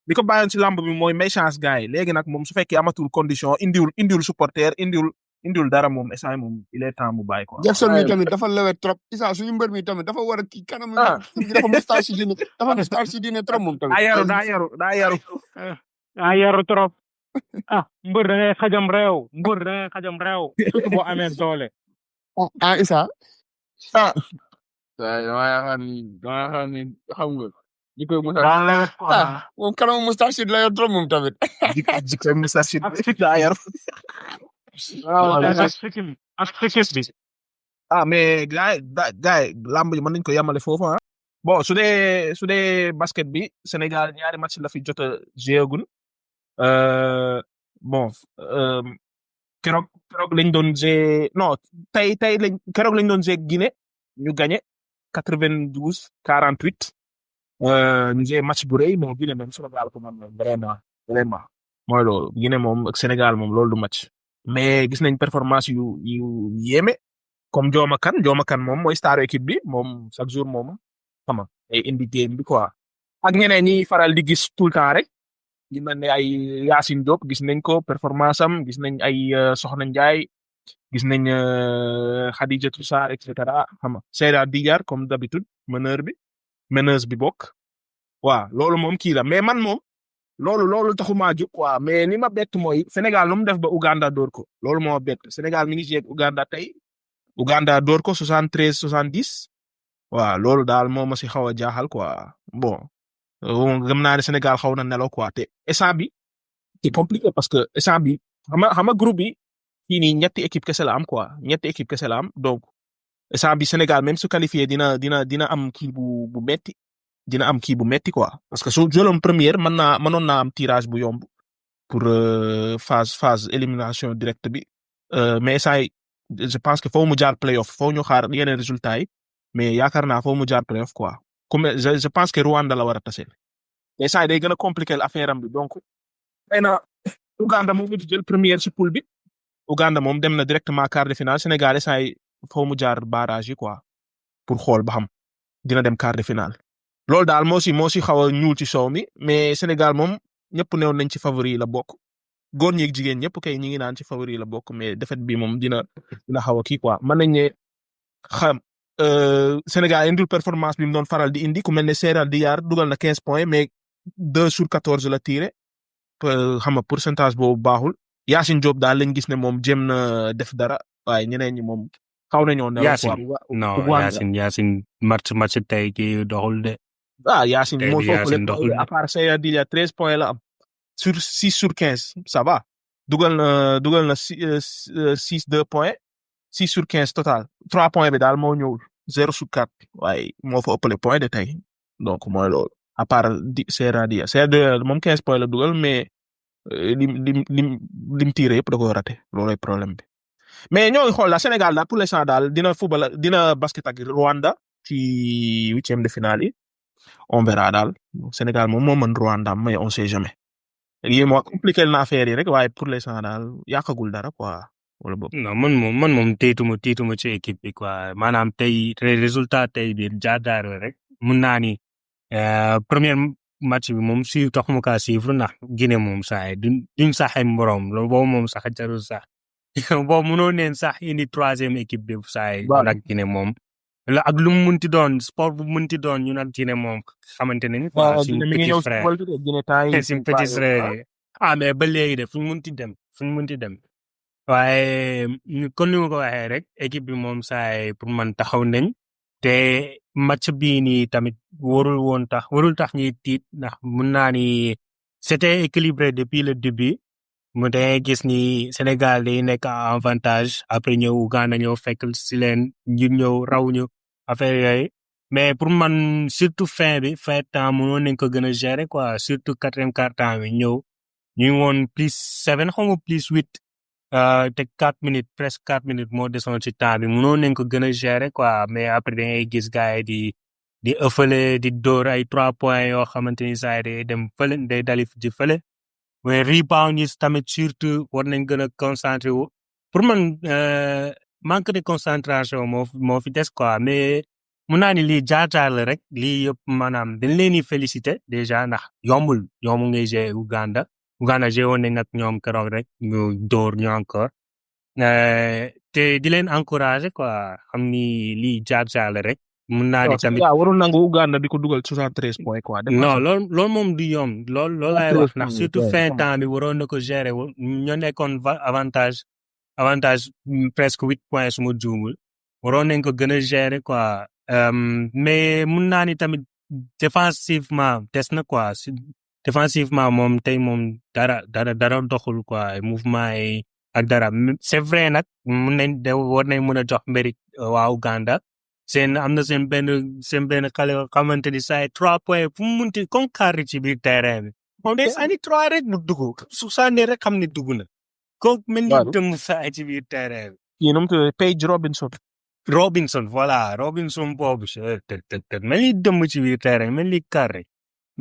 li ko bàyyoon ci lamb bi mooy may chance gars yi léegi nag moom su fekkee amatul condition indiwul supporter indiwul dara moom instant moom il est temps mu bàyyi quoi. Jackson mi tamit dafa lewet trop Issa suñu mbër mi tamit dafa war a kii kanam dafa moustache dina trop moom tamit. daa yaru trop. mbër da ngay xajam réew surtout boo amee doole. Issa. dama yaakaar ni xam nga. jikko moom kanam moustache la yor trop moom tamit. jikko moustache daa yaru. ak sikis bi. mais gars yi lamb ji mën nañu ko yemale foofu bon su dee basket bi Sénégal ñaari match la fi jot a jeegun bon keroog lañ doon jee non tey keroog lañ doon jee Guinée ñu gagné 92-48 ñu jee match bu rëy moom Guinée même Sénégal ko man vraiment mooy loolu Guinée moom ak Sénégal moom loolu du match mais gis nañ performance yu yéeme comme Jooma Kan moom mooy star équipe bi moom chaque jour moom xam nga ay indi game bi quoi ak ñeneen ñi faral di gis tout le temps rek ñu mel ne ay Yacine Diop gis nañ ko performance am gis nañ ay Soxna Ndiaye gis nañ Khadijatou Sarr et cetera xam nga Seyda Digar comme d'habitude meneuse bi bokk waaw loolu moom kii la mais man moom loolu taxumaa jóg quoi mais ni ma bett mooy Sénégal nu mu def ba Uganda door ko loolu moo bett Sénégal mi ngi jeeg Uganda tey Uganda door ko 73-70 waaw loolu daal moo ma si xaw a jaaxal quoi bon gëm naa ne Sénégal xaw na nelaw quoi te instant bi c'est compliqué parce que instant bi xam nga groupe bi fii nii ñetti équipe kese la am quoi donc instant bi Sénégal même su qualifié dina am kii bu metti dina am kii bu metti quoi parce que su jëloon première mënoon naa am tirage bu yomb pour phase élimination directe bi mais ça je pense que foo mu jaar playoff foo ñu xaar yeneen résultats yi mais yaakaar naa foo mu jaar playoff quoi comme je pense que Rwanda la war a tase mais ça day gën a compliquer affaire am bi donc xëy na Uganda moom it jël première ci poule bi Uganda moom dem na directement quart de finale Sénégal saa yi foo mu jaar barrage yi quoi pour xool ba xam dina dem quart de finale loolu daal moo si xaw a ñuul ci soow mi mais Sénégal moom ñëpp newoon nañ ci favori yi la bokk góor ñi ak jigéen ñëpp kay ñi ngi naan ci favori yi la bokk mais défaite bi moom dina xaw a kii quoi mën nañ ne xam Sénégal indil performance bi mu doon faral di indi ku mel ne Serral Diyar dugal na 15 points mais 2 sur 14 la tiré xam nga pourcentage boobu baaxul Yacine Diop daal lañ gis ne moom jéem na def dara waaye ñeneen ñi moom xaw nañoo ne Yacine match tey kii doxul de. Yacine moo foofu lépp à part Serral Diyar 13 points la am sur 6 sur 15 ça va dugal na 6 2 points 6 sur 15 total 3 points bi daal moo ñëwul 0 sur 4 waaye moo fa ëppale point de tey donc mooy loolu à part Serral Diyar moom 15 points la dugal mais lim tiré yëpp da ko raté loolay problème bi mais ñoo ngi xool daal Sénégal daal pour l'instant daal dina basket ak Rwanda ci 8e de finale yi on verra daal Sénégal moom moo mën Rwanda mais on sait jamais lii moo compliqué na affaire yi rek waaye pour l'instant daal yàqagul dara quoi wala boog. non man moom tiituma ci équipe bi quoi maanaam tey résultat tey bi jaar rek mun naa ni premier match bi moom taxuma kaa suivre ndax Guinée moom saa yi duñ sax ay morom loolu boobu moom sax jarul sax boobu mënoo neen sax indi 3e équipe bi saa yi ak Guinée moom la ak lu mu munti doon sport bu munti doon ñu naan Guinée moom xamante ne ni quoi suñu petit frère mais ba léegi de fu ñu munti dem waaye kon ni ma ko waxee rek équipe bi moom saa yi pour man taxaw nañ te match bii nii tamit warul tax ñuy tiit ndax mun naa ni c'était équilibré depuis le début mu dangay gis ni Sénégal day nekk avantage après ñëw Uganda ñëw fekk si leen ñu ñëw raw ñu affaire yooyu mais pour man surtout fin temps mënoon nañ ko gën a gérer quoi surtout 4e quart-temps bi ñëw ñu woon +7 xaw ma +8 te 4 minutes presque 4 minutes moo desoon ci temps bi mënoon nañ ko gën a gérer quoi mais après da ngay gis gars yi di ëffale di dóor ay 3 points yoo xamante ni saa yi day dem fële day dalif di fële mais rebound yi tamit surtout war nañ gën a concentré wu pour man manque de concentration moo fi des quoi mais mun naa ni lii jaar la rek lii yëpp maanaam dañ leen di féliciter déjà ndax yombul ngay jouer Uganda joué woon nañ nag ñoom keroog rek ñu dóor ñu encore te di leen encourager quoi xam ni lii jaar la rek. mun naa ni tamit warul nangu Uganda di ko dugal 73 points quoi. non loolu moom du yomb loolu laay wax ndax surtout fin temps bi waroon na ko gérer ñoo nekkoon avantage presque 8 points su ma juumul waroon nañ ko gën a gérer quoi mais mun naa ni tamit défensivement des na quoi défensivement moom tey moom dara doxul quoi mouvement yi ak dara c'est vrai nag war nañ mën a jox mérite waa Uganda. am na seen benn xale yoo xamante ni saa yi 3 points fu mu munti comme carré ci biir terrain bi moom day sànni 3 rek mu dugg su sànni rek xam ni dugg na ko mel ni dem saa yi ci biir terrain bi. kii nu mu tudd Paige Robinson voilà Robinson boobu te mel ni dem ci biir terrain mel ni carré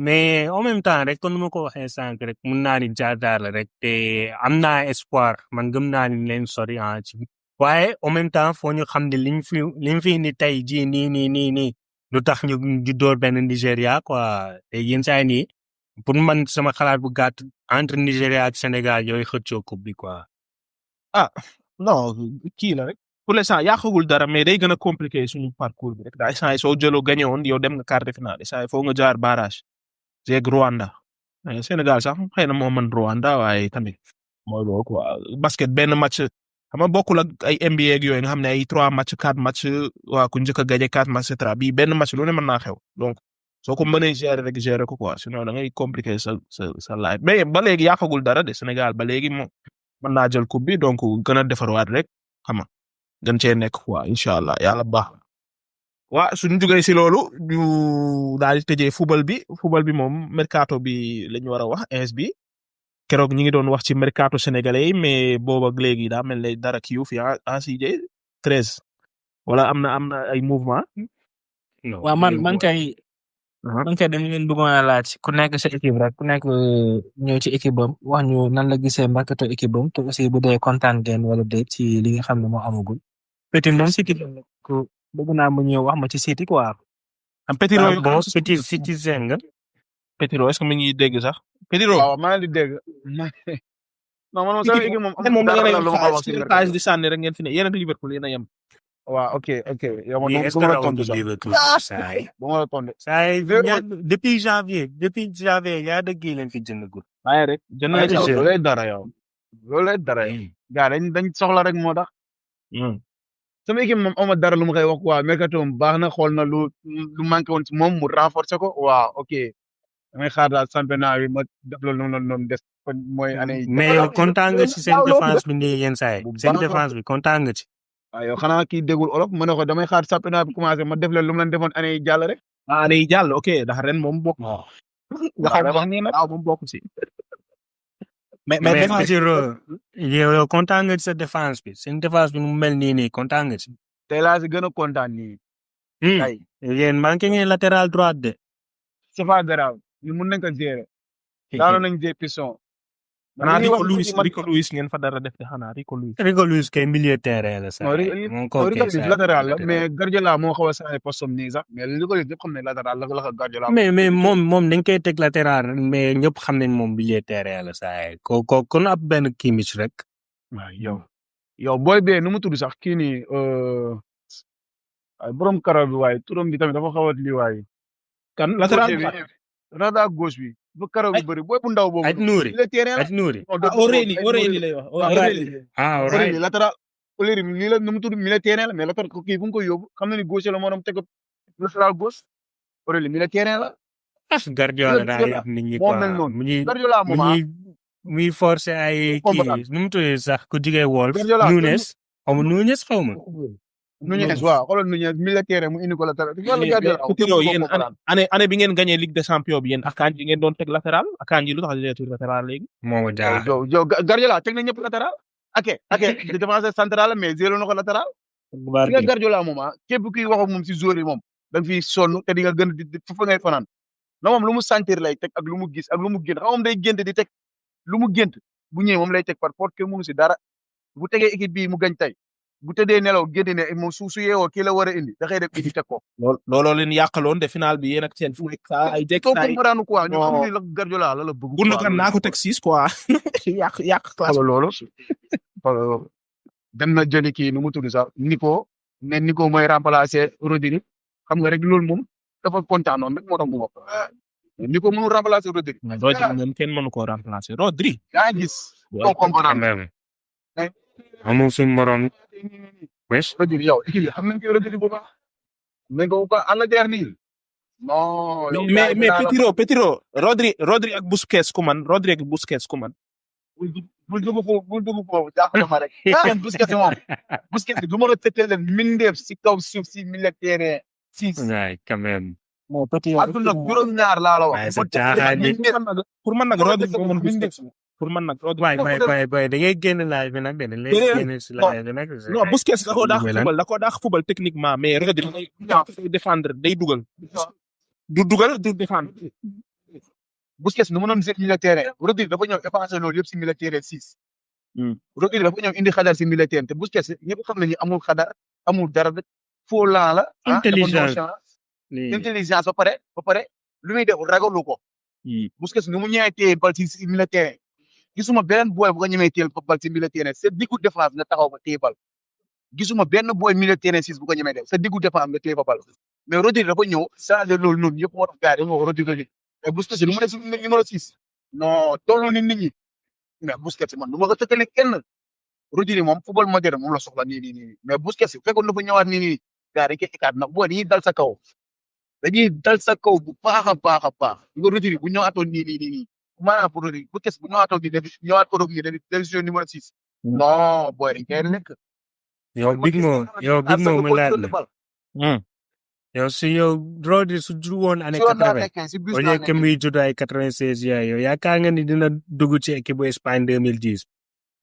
mais en même temps rek kon nu ma ko waxee sànq rek mun naa ni jaar la rek te am naa espoir man gëm naa ni leen sori ci. waaye en même temps foo ñu xam ne liñ fi ni tey jii nii lu tax ñu door benn Nigéria quoi te yenn saa yi nii pour man sama xalaat bu gàtt entre Nigéria ak Sénégal yooyu xëccoo coupe bi quoi. non kii la rek pour l'instant yàqagul dara mais day gën a compliqué suñu parcours bi rek daal instant yi soo jëloo gagné woon yow dem nga quart de finale instant yi foo nga jaar barrage jeeg Rwanda Sénégal sax xëy na moo mën Rwanda waaye tamit mooy loolu quoi basket benn match. xam nga bokkul ak ay NBA ak yooyu nga xam ne ay 3 match 4 match waa ku njëkk a gagné 4 match et cetera bii benn match lu ne mën naa xew donc soo ko mënee gérer rek gérer ko quoi sinon da ngay compliquer sa life mais ba léegi yàqagul dara de Sénégal ba léegi mën naa jël coupe bi donc gën a defarwaat rek xam nga gën cee nekk quoi incha allah yàlla baax na. waa suñu jugee si loolu ñu daal di tëjee football bi moom mercato bi la ñu war a wax ins bi keroog ñi ngi doon wax ci mercato sénégalais yi mais booba ak léegi daa mel ne dara kii wu fi en CJ 13 wala am na ay mouvement. non waaw man kay dañ leen bëggoon a laaj ku nekk sa équipe rek ku nekk ñëw ci équipe bam wax ñu nan la gisee mercato équipe bam te aussi bu dee kontaan ngeen wala déet ci li nga xam ne moo amagul. Petit moom si équipe la ko bëgg naa mu ñëw wax ma ci City quoi. am Petit Ro bon Petit Citizen nga. Petit Ro est-ce que mi ngi dégg sax. Petit Ro waaw maa ngi di dégg. non man moom sama équipe moom da ngeen lu ma a wax ci xaalis di sànni rek ngeen fi ne yéen ak Liverpool yéen a yem. waaw ok yow man est-ce bu que ma la raw tontu du sax Liverpool saa yi. bu ma la tontu. saa yi depuis janvier yaa dëgg yi leen fi jënd gu. waaye rek jënd na ci loolu lay dara yow. loolu lay dara yow. gars dañ soxla rek moo tax. sama équipe moom amoo dara lu ma koy wax quoi mercato moom baax na xool na lu manqué woon ci moom mu renforcer ko waaw ok damay xaar daal championnat bi ma def loolu noonu des kon mooy année yi. mais yow kontaan nga ci seen défense bi nii yenn saa yi seen défense bi kontaan nga ci. waaw yow xanaa kii déggul olof ma ne ko damay xaar championnat bi commencé ma def leen lu mu leen defoon année yi jàll rek. année yi jàll ok ndax ren moom bokk. nga xam wax nii nag waaw moom bokk ci. mais Petit Ro yow kontaan nga ci sa défense bi seen défense bi mu mel nii kontaan nga ci. tey laa si gën a kontaan nii. ay yéen manqué ngeen latéral droite de. c'est pas grave ñu mun nañ ko gérer. daanoon nañ jé pisson. xanaa Rico Lewis ngeen fa dara def de xanaa Rico Lewis kay milieu terrain la sax. non Rico Lewis latéral la mais Guardiola moo xaw a changé poste am nii sax mais Rico Lewis ñëpp xam ne latéral la ko Guardiola. mais moom dañ koy teg latéral mais ñëpp xam nañ moom milieu terrain la sax kon ab benn Kimmich rek. waaw yow booy bee nu mu tudd sax kii nii borom karaw bi waaye turam bi tamit dafa xaw a lii waaye. kan latéral gauche bi. bu karaw bi bëri booy bu ndaw boobu. aj nuuri milieu terrain la. aj nuuri. Aurélie lay wax Aurélie latéral Aurélie lii la nu mu tudd milieu terrain la mais latéral kii fu mu koy yóbbu xam na ni gauche la moo doon teg latéral gauche Aurélie milieu terrain la. Guardiola daa yàq nit ñi quoi Guardiola muy forcer ay kii nu mu tuddee sax ku jigee Wolves Nunes xaw ma. Nunes waaw xoolal Nunes milieu terrain mu indi ko latéral. Petit Ro yéen année bi ngeen gagné Ligue des Champions bi yéen Akanji ngeen doon teg latéral Akanji lu tax di leen latéral léegi. moo jaaxal yow Guardiola teg na ñëpp latéral. ok di défenseur central mais zéro na ko latéral. di nga Guardiola moom képp kuy wax ak moom si joueur yi moom da nga fiy sonn te di nga gën di fa ngay fanaan. non moom lu mu sentir lay teg ak lu mu gis ak lu mu gént xam moom day gént di teg lu mu gént bu ñëwee moom lay teg par force kenn mënu si dara bu tegee équipe bii mu gañ tey bu tëddee nelaw génte ne moom su yeewoo kii la war a indi da xëy def indi teg ko. looloo leen yàqaloon de final bi yéen ak seen fu nekk saa ay jekk saa yi comprendre quoi ñu xam ni la Guardiola la bëgg. Gundogan naa ko teg 6 quoi yàq classe loolu dem na jëli kii nu mu tudd sax Nico mooy remplacer Rodri xam nga rek loolu moom dafa kontaan noonu rek moo tax mu wax Nico mënul remplacer Rodri. Rodri moom kenn mënu koo remplacer Rodri. yaa ngi gis. koo comprendre amul suñu morom. wesh. Rodri yow équipe xam nañ ko Rodri bu baax. nañ ko ba Angleterre nii. non. mais Petit Ro Rodri ak Busquets ku man Rodri ak Busquets ku man. bul dugg foofu jaaxal ma rek. Busquets du ma la tëttee leen mindeef si kaw suuf si milieu terrain. waay quand même. moo Petit Ro adduna juróom-ñaar laa la wax. pour man nag Rodri moo mën Busquets pour man nag Rodri. waay da ngay génn laaj bi nag de dañ lay génn si laaj bi nag. non Busquets da koo daax football techniquement mais Rodri day défendre day dugal. du dugal du défendre. Busquets nu mu doon seet milieu terrain Rodri dafa ñëw effacé loolu yëpp si milieu terrain 6. Rodri dafa ñëw indi xadar si milieu terrain te Busquets ñëpp xam nañu amul xadar amul dara foo laa la. intelligence ba pare lu muy def ragalu ko. Busquets nu mu ñëwee téye bal si milieu terrain gisuma benn boy bu ko ñëwee téye bal si milieu terrain sa diggu défense nga taxaw ba téye bal gisuma benn boy milieu terrain 6 bu ko ñëwee def sa diggu défense nga téye fa bal mais Rodri dafa ñëw changé loolu noonu yëpp moo tax gars yi dañoo wax Rodri mais Busquets lu mu ne si numéro 6 non tolloo ni nit ñi mais Busquets man du ma ko tëkkale kenn Rodri moom football moderne moom la soxla nii mais Busquets fekkoon na fa ñëwaat nii gars dañ koy écart nag boo dañuy dal sa kaw bu baax a baax nga Rodri bu ñëwaatoon nii maanaam pour Rodri Busquets bu ñëwaatoon nii ñëwaat Europe nii décision numéro 6 non booy dañ koy nekk yow Big Mo mu laaj la. yow si yow Rodri su jur woon année 80 au lieu que muy judd ay 96 yow yaakaar nga ni dina dugg ci équipe bu Espagne 2010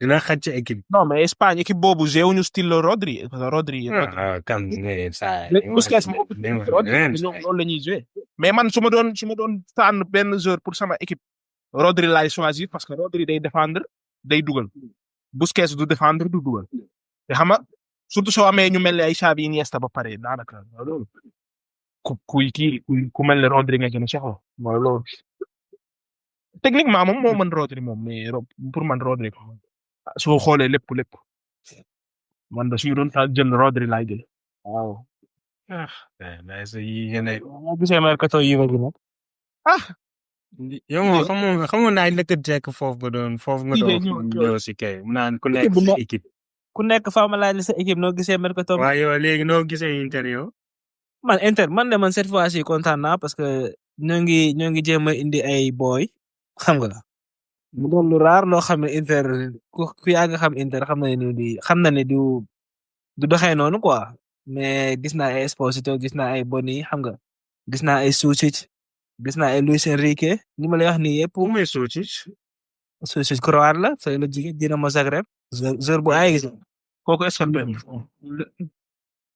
dina xaj ci équipe. non mais Espagne équipe boobu géewuñu style Rodri parce que Rodri. kam ne saa Busquets moom loolu la ñuy joué. mais man su ma doon tànn benn joueur pour sama équipe Rodri laay choisir parce que Rodri day défendre day dugal Busquets du défendre du dugal te xam nga surtout soo amee ñu mel ne ay Xavi Iniesta ba pare daanaka loolu ku mel ne Rodri nga gën a soxla mooy loolu techniquement moom moo mën Rodri moom mais pour man Rodri ko soo xoolee lépp man da suñu doon jël Rodri laay jël waaw. gisee mercato yi ba nag. yow moom xamoon naa nekk jekk foofu nga doon ñëw si kay mu naan ku nekk si équipe. ku nekk faa ma laaj sa équipe noo gisee mercato. waaw yow léegi noo gisee Inter yow. man cette fois-ci kontaan naa parce que ñoo ngi jéem a indi ay boy xam nga mu doon lu raar loo xam ne Inter ku yàgg xam Inter xam na ne du doxee noonu quoi mais gis naa ay Esposito gis naa ay Boni xam nga gis naa ay Sucic gis naa ay Luis Enrique li ma lay wax nii yëpp. muy Sucic croate la fay la jigéen Dinamo Zagreb joueur bu ay gis kooku est-ce que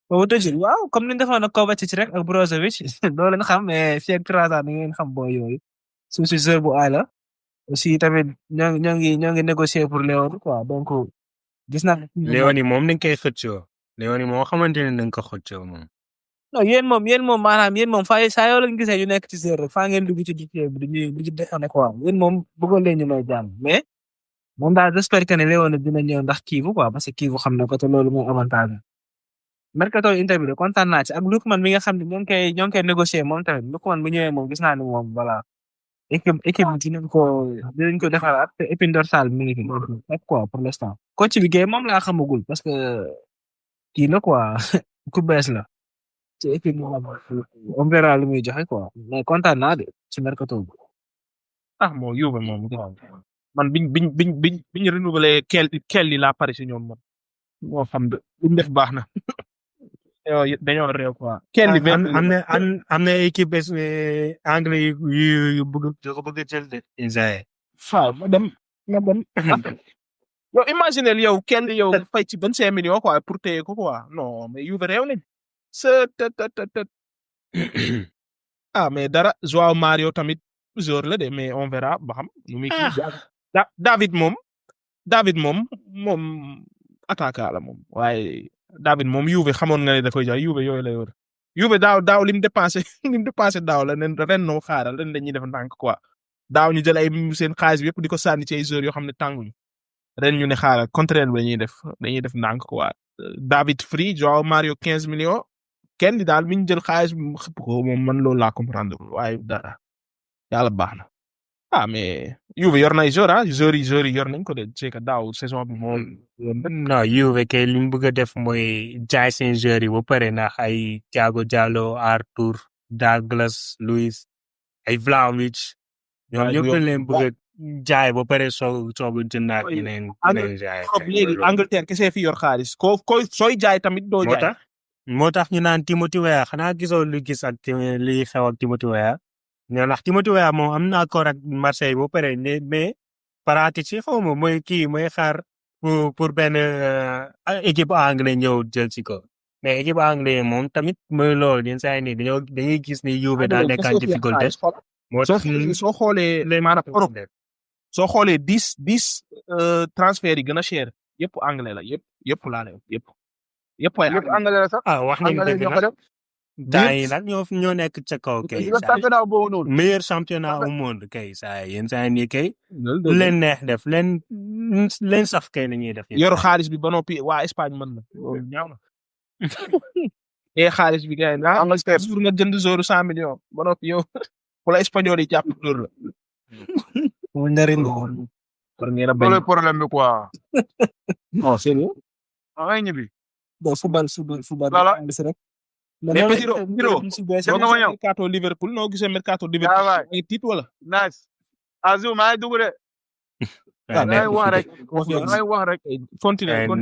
boobu tëjul waaw comme ni ñu defoon ak Kovacic rek ak Brozovic doo leen xam mais fii ak 3 ans ngeen xam booy yooyu Sucic joueur bu ay la aussi tamit ñoo ngi négocier pour Léon quoi donc gis naa. Léon yi moom dañ koy xëccoo Léon yi moo xamante ne dañ ko xëccoo moom. non yéen moom maanaam yéen moom saa yoo leen gisee ñu nekk ci joueur rek faa ngeen dugg ci diggante bi du ci déconné quoi yéen moom bëggoon leen ñu may jàng mais moom daal j'espère que ne Léon dina ñëw ndax Kivu quoi parce que Kivu xam na ko te loolu mooy avantage mercato Inter bi de kontaan naa ci ak Lookman mi nga xam ne ñoo ngi koy négocier moom tamit Lookman bu ñëwee moom gis naa ne moom voilà équipe bi dinañ ko defaraat te épine dorsale mi ngi fi rek quoi pour l'instant. coach bi moom laa xamagul parce que kii la quoi ku bees la ci équipe bi on verra lu muy joxe quoi mais kontaan naa de ci mercato bi. moo Juve moom man biñ renouveler Kelly laa pare si ñoom man moo xam de lu mu def baax na. dañoo réew quoi. Kelly am na équipe anglais yu bëgg jël de. waaw ma dem. yow imaginez yow Kelly yow fay ci 25 millions quoi pour téye ko quoi non mais Juve réew nañ. mais dara Joao Mario tamit joueur la de mais on verra ba xam. nu muy David moom attaquant la moom waaye David moom Juve xamoon nga ne da koy jaay Juve yooyu la yor Juve daaw lim dépensé daaw la ren noo xaaral ren dañuy def ndànk quoi daaw ñu jël ay seen xaalis bi yëpp di ko sànni ci ay joueurs yoo xam ne tànguñu ren ñu ne xaaral contraire bi dañuy def ndànk quoi David Free Joao Mario 15 millions kenn daal mi ñu jël xaalis bi mu xëpp ko moom man loolu laa comprendre waaye dara yàlla baax na. mais Juve yor na ay joueurs yi yor nañ ko de c'est que daaw saison bi moom. non Juve kay li mu bëgg a def mooy jaay seen joueurs yi ba pare ndax ay Thiago Diallo Arthur Douglas Luiz ay Vlahovic. ñoom ñëpp dañ leen bëgg a jaay ba pare soog a jëndaat yeneen jaay. léegi Angleterre kese fi yor xaalis sooy jaay tamit doo jaay. moo tax ñu naan Timothy Weah xanaa gisoo li xew ak Timothy Weah. ndax Timothy Weah moom am na accord ak Marseille ba pare mais pratique ci xaw ma mooy xaar pour benn équipe anglais ñëw jël ci ko mais équipe anglais moom tamit mooy loolu yenn saa yi nii dañuy gis ni Juve daa nekk en difficulté. moo tax soo xoolee maanaam Europe soo xoolee 10 transfert yi gën a cher yëpp anglais la yëpp laa lay yëpp ay anglais la sax. wax nañu dëgg nag. daa yi nag ñoo nekk ca kaw kay. meilleur championnat au monde kay saa yenn saa yi nii kay. leen neex def leen saf kay la ñuy def. yor xaalis bi ba noppi waa Espagne mën na loolu ñaaw na. xaalis bi kay Angleterre toujours nga jënd joueur 100 millions ba noppi yow wala espagnol yi jàpp dóor la. mu njëriñ la. war ngeen a bañ loolu problème bi quoi. non c'est vrai. ay ñibbi. bon football. voilà. mais Pedro mercato Liverpool noo gisee mercato Liverpool ay tiit wala. nice. Azou maa ngi dugg de. nekk wax rek.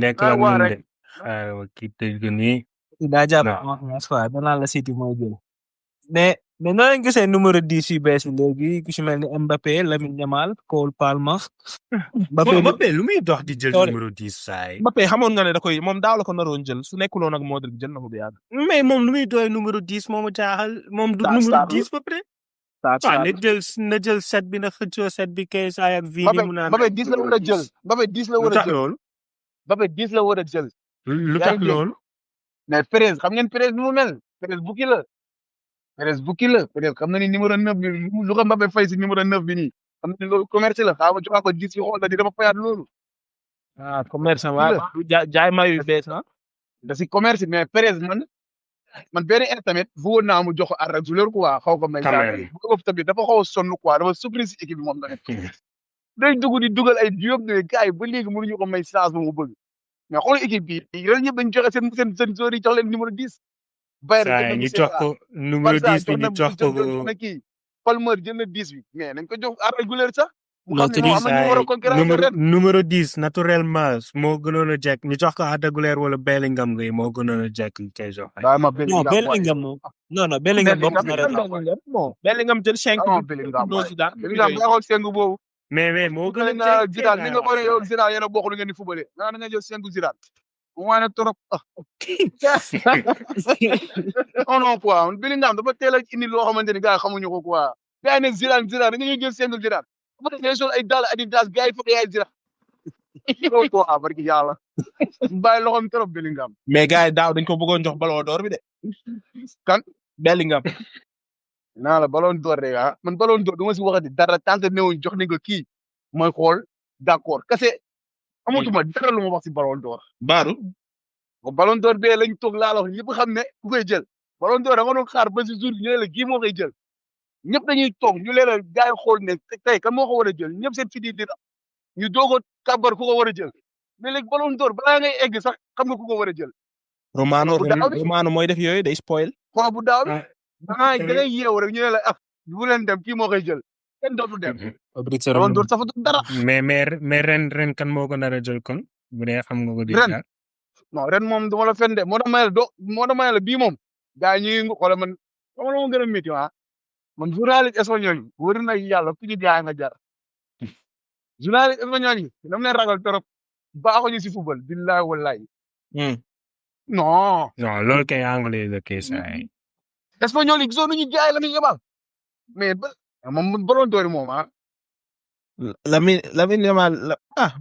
nekk la mun de kii tëj ko nii. daa jàpp Non. confiance quoi danaa la City moo jël mais noo leen gisee numéro 10 yu bees yi léegi ku ci mel ni Mbappé Lamine Yamal Cole Palmer. Mbappé lu muy dox di jël Doole. numéro 10 saay. Mbappé xamoon nga ne da koy moom daaw la ko naroon jël su nekkuloon ak Modric jël na ko bu yàgg. mais moom lu muy doy numéro 10 moomu jaaxal moom du Star numéro la. 10 ba pare. Star waaw na jël set bi na xëccoo set bi kay saay ak Vini mu naan. Mbappé 10 la war a jël Mbappé 10 la lu war a tax jël loolu. Mbappé 10 la war a jël lu yaa tax ngi dégg. loolu. mais Perez xam ngeen Perez nu mu mel Perez bukki la Perez xam na ni numéro 9 bi lu ko Mbappé fay si numéro 9 bi nii xam na ni loolu commerce la xaaral ma jox ko 10 yi xool na di dama fayaat loolu ah commerçant waaw jaay mayu yu bees ah. da si commerce mais Perez man benn instant tamit bëggoon naa mu jox ko Arda Güler quoi xaw ko may. Quand même. bu ko tamit dafa xaw a sonn quoi dafa surprise si équipe bi moom tamit. day dugg di dugal ay jiw de gars yi ba léegi mënuñu ko may chance bu mu bëgg mais xool équipe bi yéen ñëpp dañu joxe seen joueurs yi jox leen numéro 10. saa yi ñu jox ko numéro 10 bi ñu jox ko na kii Palmer jël na 10 bi mais nañ ko jox Arda Güler sax. mu Non, xam ne moom am na ñu war a concurrence ren. numéro 10 naturellement moo gënoon a jekk ñu jox ko Arda Güler wala Bellingham ngay moo gënoon a jekk ñu koy jox. waaw ma non Bellingham moom non Bellingham bokk na ren Bellingham jël 5 non Bellingham doo Zidane. Bellingham baaxul sengu boobu. mais moo gën a na Zidane li nga ko yow Zidane yéen a bokk lu ngeen di fubale nga na nga jël sengu Zidane. mu wane trop ah. non quoi Bellingham dafa teel a indi loo xamante ni gars yi xamuñu ko quoi. gars yi ne Zidane da nga ñuy jël sengu Zidane. bu dee sol ay dàll Adidas gars yi foog yaay Zidane. loolu quoi ah barki yàlla. bàyyi loxoom trop Bellingham. mais gars yi daaw dañ ko bëggoon jox ballon d'or bi de. kan Bellingham. naa la ballon d'or de ah man ballon d'or du ma si waxati dara tant que néewuñ jox nañ ko kii mooy xool d'accord kese amatuma dara lu ma wax si ballon d'or. Baaru. ballon d'or bee lañ toog laa la wax ñëpp xam ne ku koy jël ballon d'or da nga doon xaar ba si jour bi ñu ne la kii moo koy jël ñëpp dañuy toog ñu leen a gars yi xool ne tey kan moo ko war a jël ñëpp seen fi di ñu doog a kàbbar ku ko war a jël mais léegi ballon d'or balaa ngay egg sax xam nga ku ko war a jël. Romano mooy def yooyu day spoil. xool bu daaw bi da ngay yeewu rek ñu ne la ah bu leen dem kii moo koy jël kenn dootul dem. ballon d'or safatul dara. mais ren kan moo ko nar a jël kon bu dee xam nga ko. ren non ren moom dama la fen de moo tax ma ne la bii moom gars yi ñu ngi xoolal man xam nga ma gën a métti man journaliste espagnol yi wër na yàlla ku ñu jaay nga jar journaliste espagnol yi dama leen ragal trop baaxuñu si football billahi wallahi. non loolu kay anglais la kay saa yi. espagnol yi gisoo nañu jaay la ñu yebal mais moom ballon d'or moom Lamine Yamal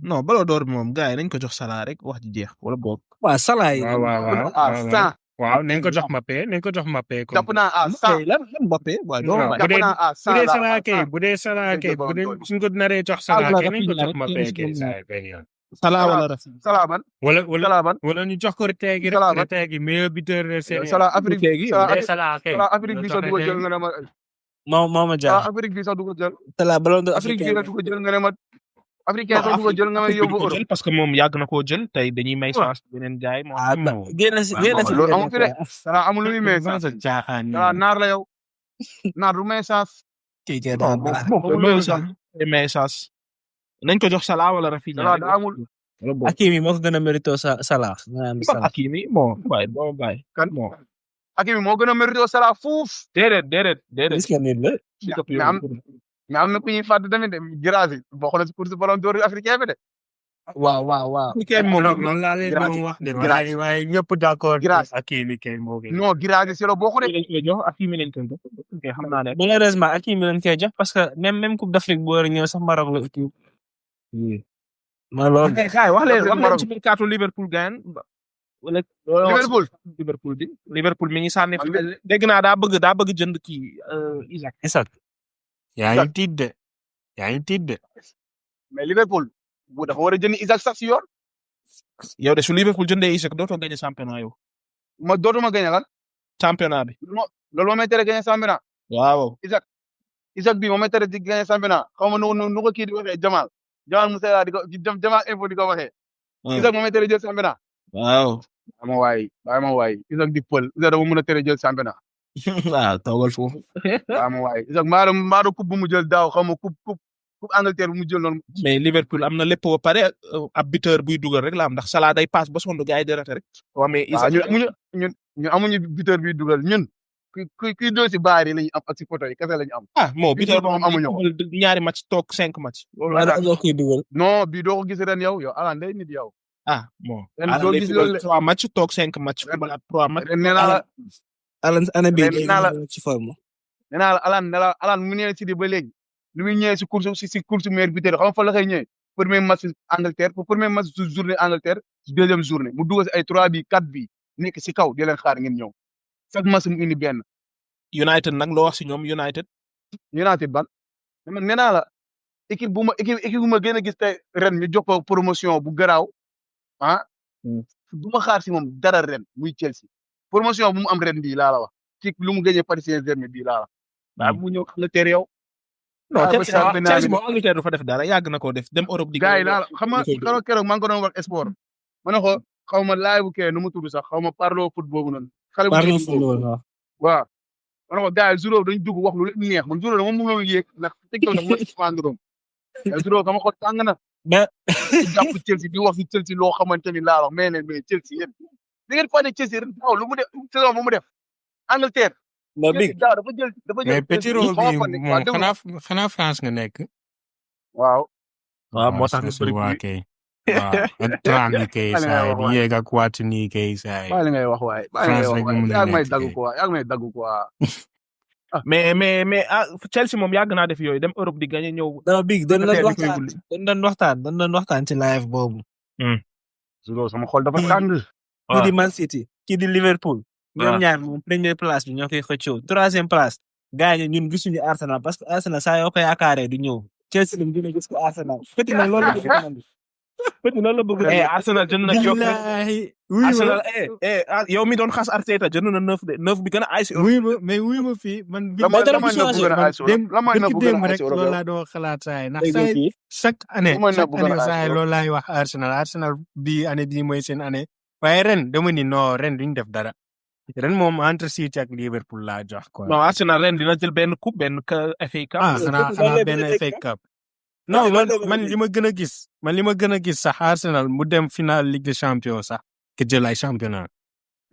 non ballon d'or moom gars yi nañ ko jox Salah rek wax ji jeex wala boog. waaw Salah yi. waaw nañ ko jox Mbappé. jàpp naa à 100 lan Mbappé waaw doo jàpp naa à 100 bu dee Salah kay suñ ko naree jox Salah kay nañ ko jox Mbappé kay saa benn yoon. Salah wala Rafi. Salah ban. wala ñu jox ko Retegui rek Retegui meilleur buteur série. Salah Afrique Salah bi sax du ko jël nga ne ma. moo ma jaar Afrique bi sax du ko jël. Salah ballon d'or Afrique bi sax du ko jël nga ne ma. africain sax du ko jël nga may yóbbu Europe. parce que moom yàgg na koo jël tey dañuy may chance beneen jaay moom. génn si loolu amul fi de Salah amul lu muy may chance. Salah naar la yow. naar du may chance. kii kay daa baax may chance. nañ ko jox Salah wala Rafinha. Salah daa amul. Hakimi moo ko gën a mérito Salah. Hakimi bon bàyyi boo bàyyi. kan Hakimi moo gën a mérito Salah fuuf. déedéet. est-ce que nit la. mais am na ku ñuy fàtte tamit de Guirassy bokk na si course ballon d'or africain bi de. waaw. loolu laa leen doon wax de. waaye ñëpp d'accord. Hakimi kay moo gën. non Guirassy si la bokk de. Hakimi lañ koy jox xam naa ne. malheureusement Hakimi lañ koy jox parce que même coupe d'Afrique bu war a ñëw sax Maroc la équipe. wax leen ci mercato Liverpool gaan wala Liverpool mi ngi sànni dégg naa daa bëgg jënd kii Isaac. yaa ngi tiit de. mais Liverpool bu dafa war a jënd Isaac sax si yoon. yow de su Liverpool jëndee Isaac dootoo gagné championnat yow. dootuma gagné lan. championnat bi. loolu moo may tere gagné championnat. waaw. Isaac bi moo may tere di gagné championnat xaw ma nu ko kii di waxee Jamal Moussa di ko Jamal info di ko waxee. Isaac moo may tere jël championnat. waaw. bàyyi ma waay Isaac di pël Isaac dama mën a tere jël championnat. waaw toogal foofu. Isaac maa coupe bu mu jël daaw xaw ma coupe coupe Angleterre mu jël noonu. mais Liverpool am na lépp ba pare ab buteur buy dugal rek la am ndax Salah day passe ba sonn gars yi di raté rek. waaw mais waaw ñun amuñu buteur bi dugal ñun kuy dóor si baar yi lañu am ak si poto yi kese lañu am. moo buteur moom amuñu ko ñaari match toog 5 match. loolu waaye dañoo koy dugal. non bii doo ko gis ren yow Alan day nit yow. bon. ren doo gis loolu 3 match toog 5 match. football 3 match. ren nee naa la Alan ana bi nee naa la ci forme. nee naa la Alan mu nee si di ba léegi lu muy ñëwee si course meilleur buteur xam nga fa la koy ñëwee premier match Angleterre pour premier match journée Angleterre deuxième journée mu dugal si ay 3 bi 4 bi nekk si kaw di leen xaar ngeen ñëw chaque match mu indi benn. United nag loo wax si ñoom United ban nee naa la équipe bu ma gën a gis tey ren ñu jox ko promotion bu garaaw du ma xaar si moom dara ren muy Chelsea promotion bu mu am ren bii laa la wax ci lu mu gagné Paris Saint-Germain bii laa la waaw bu ñëw Angleterre yow. non Chelsea moom Angleterre du fa def dara yàgg na koo def dem Europe. di gars yi laa la xam nga keroog maa ngi ko doon wax sport ma ne ko xaw ma laay bu kee nu mu tudd sax xaw ma parlo foot boobu noonu. xale bu waaw. waaw ma ne ko gars yi juróom dañu dugg wax lu leen neex man juróom moom mu ngi yéeg ndax TikTok dafa ma fandrom juróom sama xol tàng na. mais jàpp Chelsea di wax si Chelsea loo xamante ni laa wax mais Chelsea yéen da ngeen fàtte Chelsea ren daaw lu mu def saison bu mu def Angleterre. daaw dafa jël mais petit rôle bi moom xanaa France nga nekk. waaw moo tax su waa kay. waaw trente kay saa yi di yéeg ak waatu nii kay saa yi. baa li ngay wax waaye yaa ngi may dagg quoi. mais Chelsea moom yàgg naa def yooyu dem Europe di gagné ñëw. non big dañ doon waxtaan ci live boobu. sama xol dafa tàng. kii di Man City kii di Liverpool. ñoom ñaar moom première place bi ñoo koy xëccoo troisième place. gars yi ñun gisuñu Arsenal parce que Arsenal saa yoo koy yaakaaree du ñëw. Chelsea lañ gën a gis ko Arsenal. Petit nag loolu la bëgg Arsenal jënd na Arsenal yow mi doon xas Arteta jënd na 9 de 9 bi gën a ay si. wuy ma fii man. dem rek loolu laa doon xalaat saa yi ndax chaque année saa yi loolu laay wax Arsenal bii année bii mooy seen année. waaye ren dama ni non ren duñ def dara. ren moom entre City ak Liverpool laa jox quoi. non Arsenal ren dina jël benn coupe benn FA Cup. xanaa benn FA Cup. non man li ma gën a gis sax Arsenal mu dem final Ligue des Champions sax ke jël ay championnat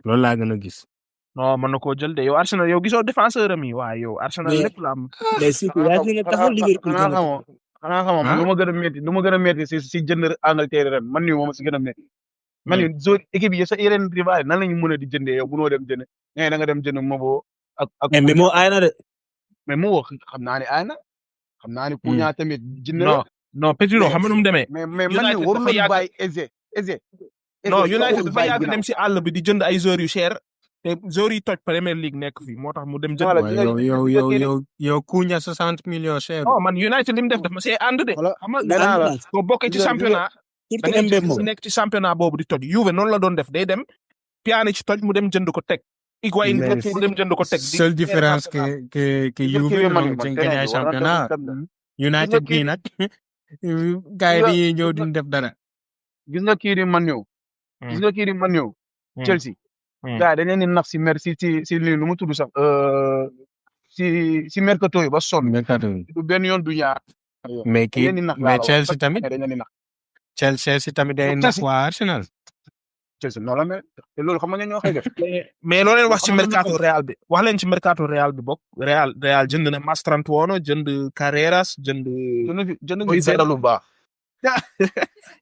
loolu laa gën a gis. non mën na koo jël de yow Arsenal yow gisoo défenseur am yi waaye yow Arsenal lépp la am. mais si yaa ngi ne taxaw Liverpool xanaa xamoo lu ma gën a métti si jënd Angleterre ren man nii moom si gën a métti. man ni zone équipe yi sa yeneen rival nan la ñu mën a di jëndee yow mënoo dem jënd da nga dem jënd Mobo ak. mais moo aay na de. mais Mobo xam naa ne aay na. xam naa ne Cunha tamit jënd na. non Petit Lo xam nga nu mu demee. mais man ni warul la bàyyi Eze. non United dafa yàgg dem si àll bi di jënd ay joueurs yu cher te joueurs yi toj Premier League nekk fii moo tax mu dem jënd. yow Cunha 60 millions cher. non man United li mu def dafa see ànd de. xam nga boo bokkee ci championnat. da ngay nekk ci championnat boobu di toj Juve noonu la doon def day dem Pjanic ci toj mu dem jënd ko teg. Higuaín mu dem jënd ko teg. seule différence que Juve moom ci gagné championnat. United bii nag gars yi dañuy ñëw duñ def dara. gis nga kii di Man ñëw. Chelsea. gars yi dañ leen di nax si lii lu mu tudd sax. si mercato yi ba sonn. du benn yoon du ñaar. mais Chelsea tamit. Chelsea tamit day nax waa Arsenal. Chelsea noonu la mel te loolu xam nga ñoo koy def. mais loo leen wax ci mercato Real bi wax leen ci mercato Real bi bokk Real jënd na Mastrantano jënd Carreras jënd. jënd nga lu baax.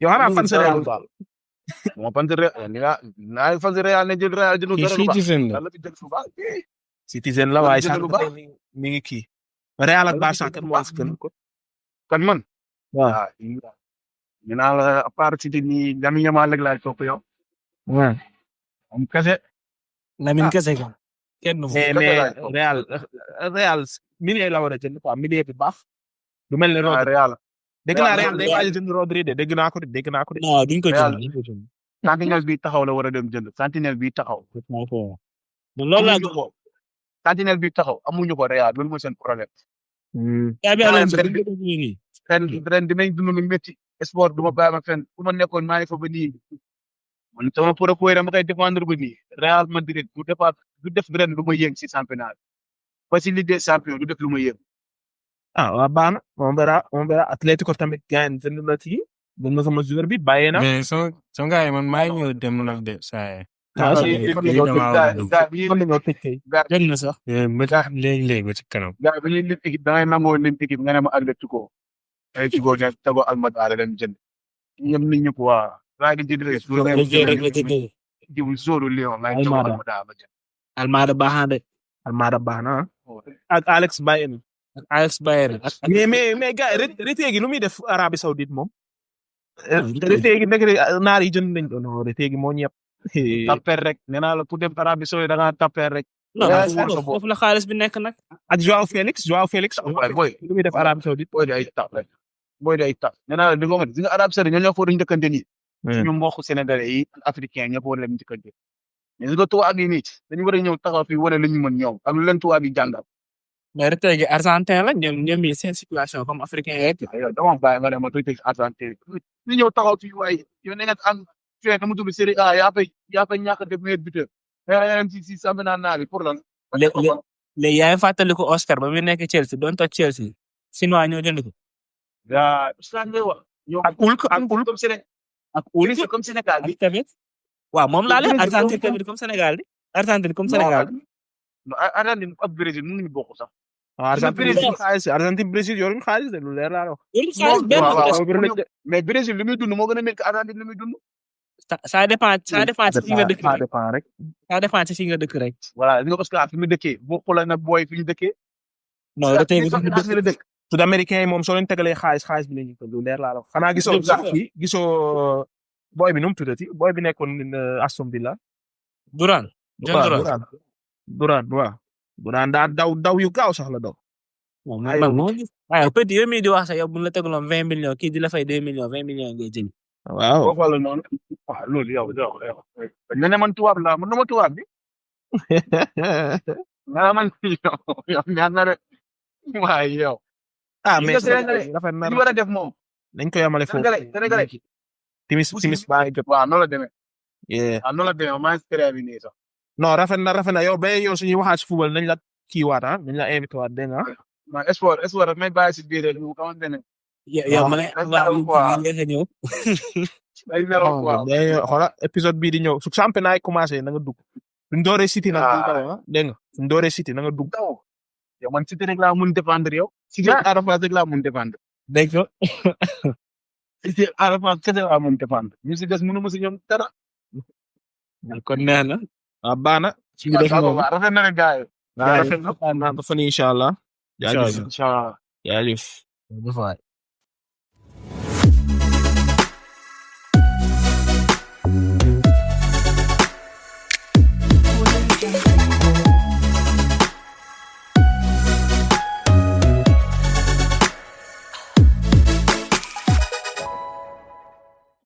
yow xanaa fan sa Real baax. moo fan sa Real naa fan sa Real ne jël Real jënd dara lu baax. Citizen la waaye sax mi ngi kii. Real ak Barça kan moo gën kan man. waaw. ñu naan la à part City nii Lamine Yamal rek laay topp yow. waaw. am kese. Lamine kese kan. mais Real milieu la war a jënd quoi milieu bi baax. du mel ne Rodri Real. dégg naa Real day waaj a jënd Rodri de dégg naa ko de. non duñ ko jënd. Sentinelle bi taxaw la war a dem jënd Sentinelle bi taxaw. loolu laa gis. Sentinelle bi taxaw amuñu ko Real loolu mooy seen problème. ren dinañ dund lu métti. sport du ma bàyyi ma fenn fu ma nekkoon maa ngi fa ba nii man sama proposé dama koy défendre ba nii Real Madrid du def ren lu ma yëng si championnat ba si Ligue des Champions du def lu ma yëng waa baax na on verra Atlético tamit gars yi jënd na ci jënd na sama joueur bi bàyyee na. mais son gars yi man maa ngi ñëw dem nag de saa yi. ah si kon kon dañoo tëj kay. jot na sax. léegi ba ci kanam. gars yi ba ñuy lim équipe da ngay nangoo lim équipe nga ne ma Atlético. Atlético ne tago Almada la leen jënd. ñoom nit ñëpp waa. waaye dañ ciy defee jiwu zoro Lyon laay tago Almada la jënd. Almada baax na de. Almada baax na ak Alex Bayern. ak Alex Bayern. mais gars yi Retegui nu muy def Arabie Saoudite moom. Retegui nekk naar yi jënd nañ ko non Retegui moo ñëpp. tapper rek nee naa la pour dem Arabie Saoudite da ngaa tapper rek. non foofu la xaalis bi nekk nag. ak Joao Félix. boy lu muy def Arabie Saoudite. booy di ay tap rek booy di ay tap nee naa la di nga xam ne di nga Arabie Saoudite ñoo fa doon njëkkante nii. suñu mbokk sénégalais yi africain ñëpp war leen njëkkante. mais su ko tubaab yi nii dañu war a ñëw taxaw fii wane lu ñu mën ñoom ak lu leen tubaab yi jàngal. mais Retegui argentin la ñoom yi seen situation comme africain yeeg. yow dama bàyyi nga ne ma tuuti Argentine ñu ñëw taxaw fii waaye yow ne nga am fii nu mu tudd Série A yaa fay ñàkk a def meilleur buteur. yaa ngi si championnat naa bi pour lan. léegi yaa ngi fàttaliku Oscar ba mu nekk Chelsea doon toj Chelsea Chinois ñoo jënd ko. yaa Ousmane ngay wax. ak Hulk comme Sénégal. ak Hulk comme Sénégal bi. tamit. waaw moom laa leen Argentine tamit comme Sénégal di. Argentine comme Sénégal. non Argentine ak Brésil mënuñu bokk sax. Argentine Brésil yoruñu xaalis de lu leer laa wax. mais Brésil lu muy dund moo gën a métti Argentine lu muy dund. ça dépend ci fi nga dëkk rek. ça dépend ci fi nga dëkk rek. voilà li nga parce que fi mu dëkkee boo xoolee nag booy fi ñu dëkkee. non Retegui fi mu dëkk. Sud-américain yi moom soo leen tegalee xaalis bi la ñuy lu leer laa wax xanaa gisoo booy bi nu mu tuddati booy bi nekkoon Aston Villa. Durant. waaw. Durant daa daw yu gaaw sax la daw. waaye petit yow mii di wax sax yow bu ñu la tegaloon 20 millions kii di la fay 2 millions 20 millions ngay jël. waaw boo xoolee noonu waaw loolu yow dañ ne man tubaab laa man dama tubaab bi. nga man yow ñaan na rek waaye yow. mais rafet na li war a def moom. nañ ko yamale foofu Sénégalais timis baa ngi jot. waaw noonu la demee. waaw noonu la demee maa ngi si bi nii sax. non rafet na yow ba yow suñuy waxaat si football nañ la kii waat nañ la invité waat dégg nga. non espoir daf may bàyyi si biir rek mu xamante ne. yow ma ne ñëw. day nelaw waaw xoola épisode bii di ñëw su championnat yi commencé na nga dugg. suñ dooree City nag dégg nga suñ dooree City na nga dugg. yow man City rek laa mun défendre yow. City Arafat rek laa mun défendre. dégg nga. City Arafat kese laa mun défendre. ñu si des mënu ma si ñoom dara. kon neex na. baax na. rafet na rek gars yi. rafet na ba fan incha allah. incha allah. jaajëf.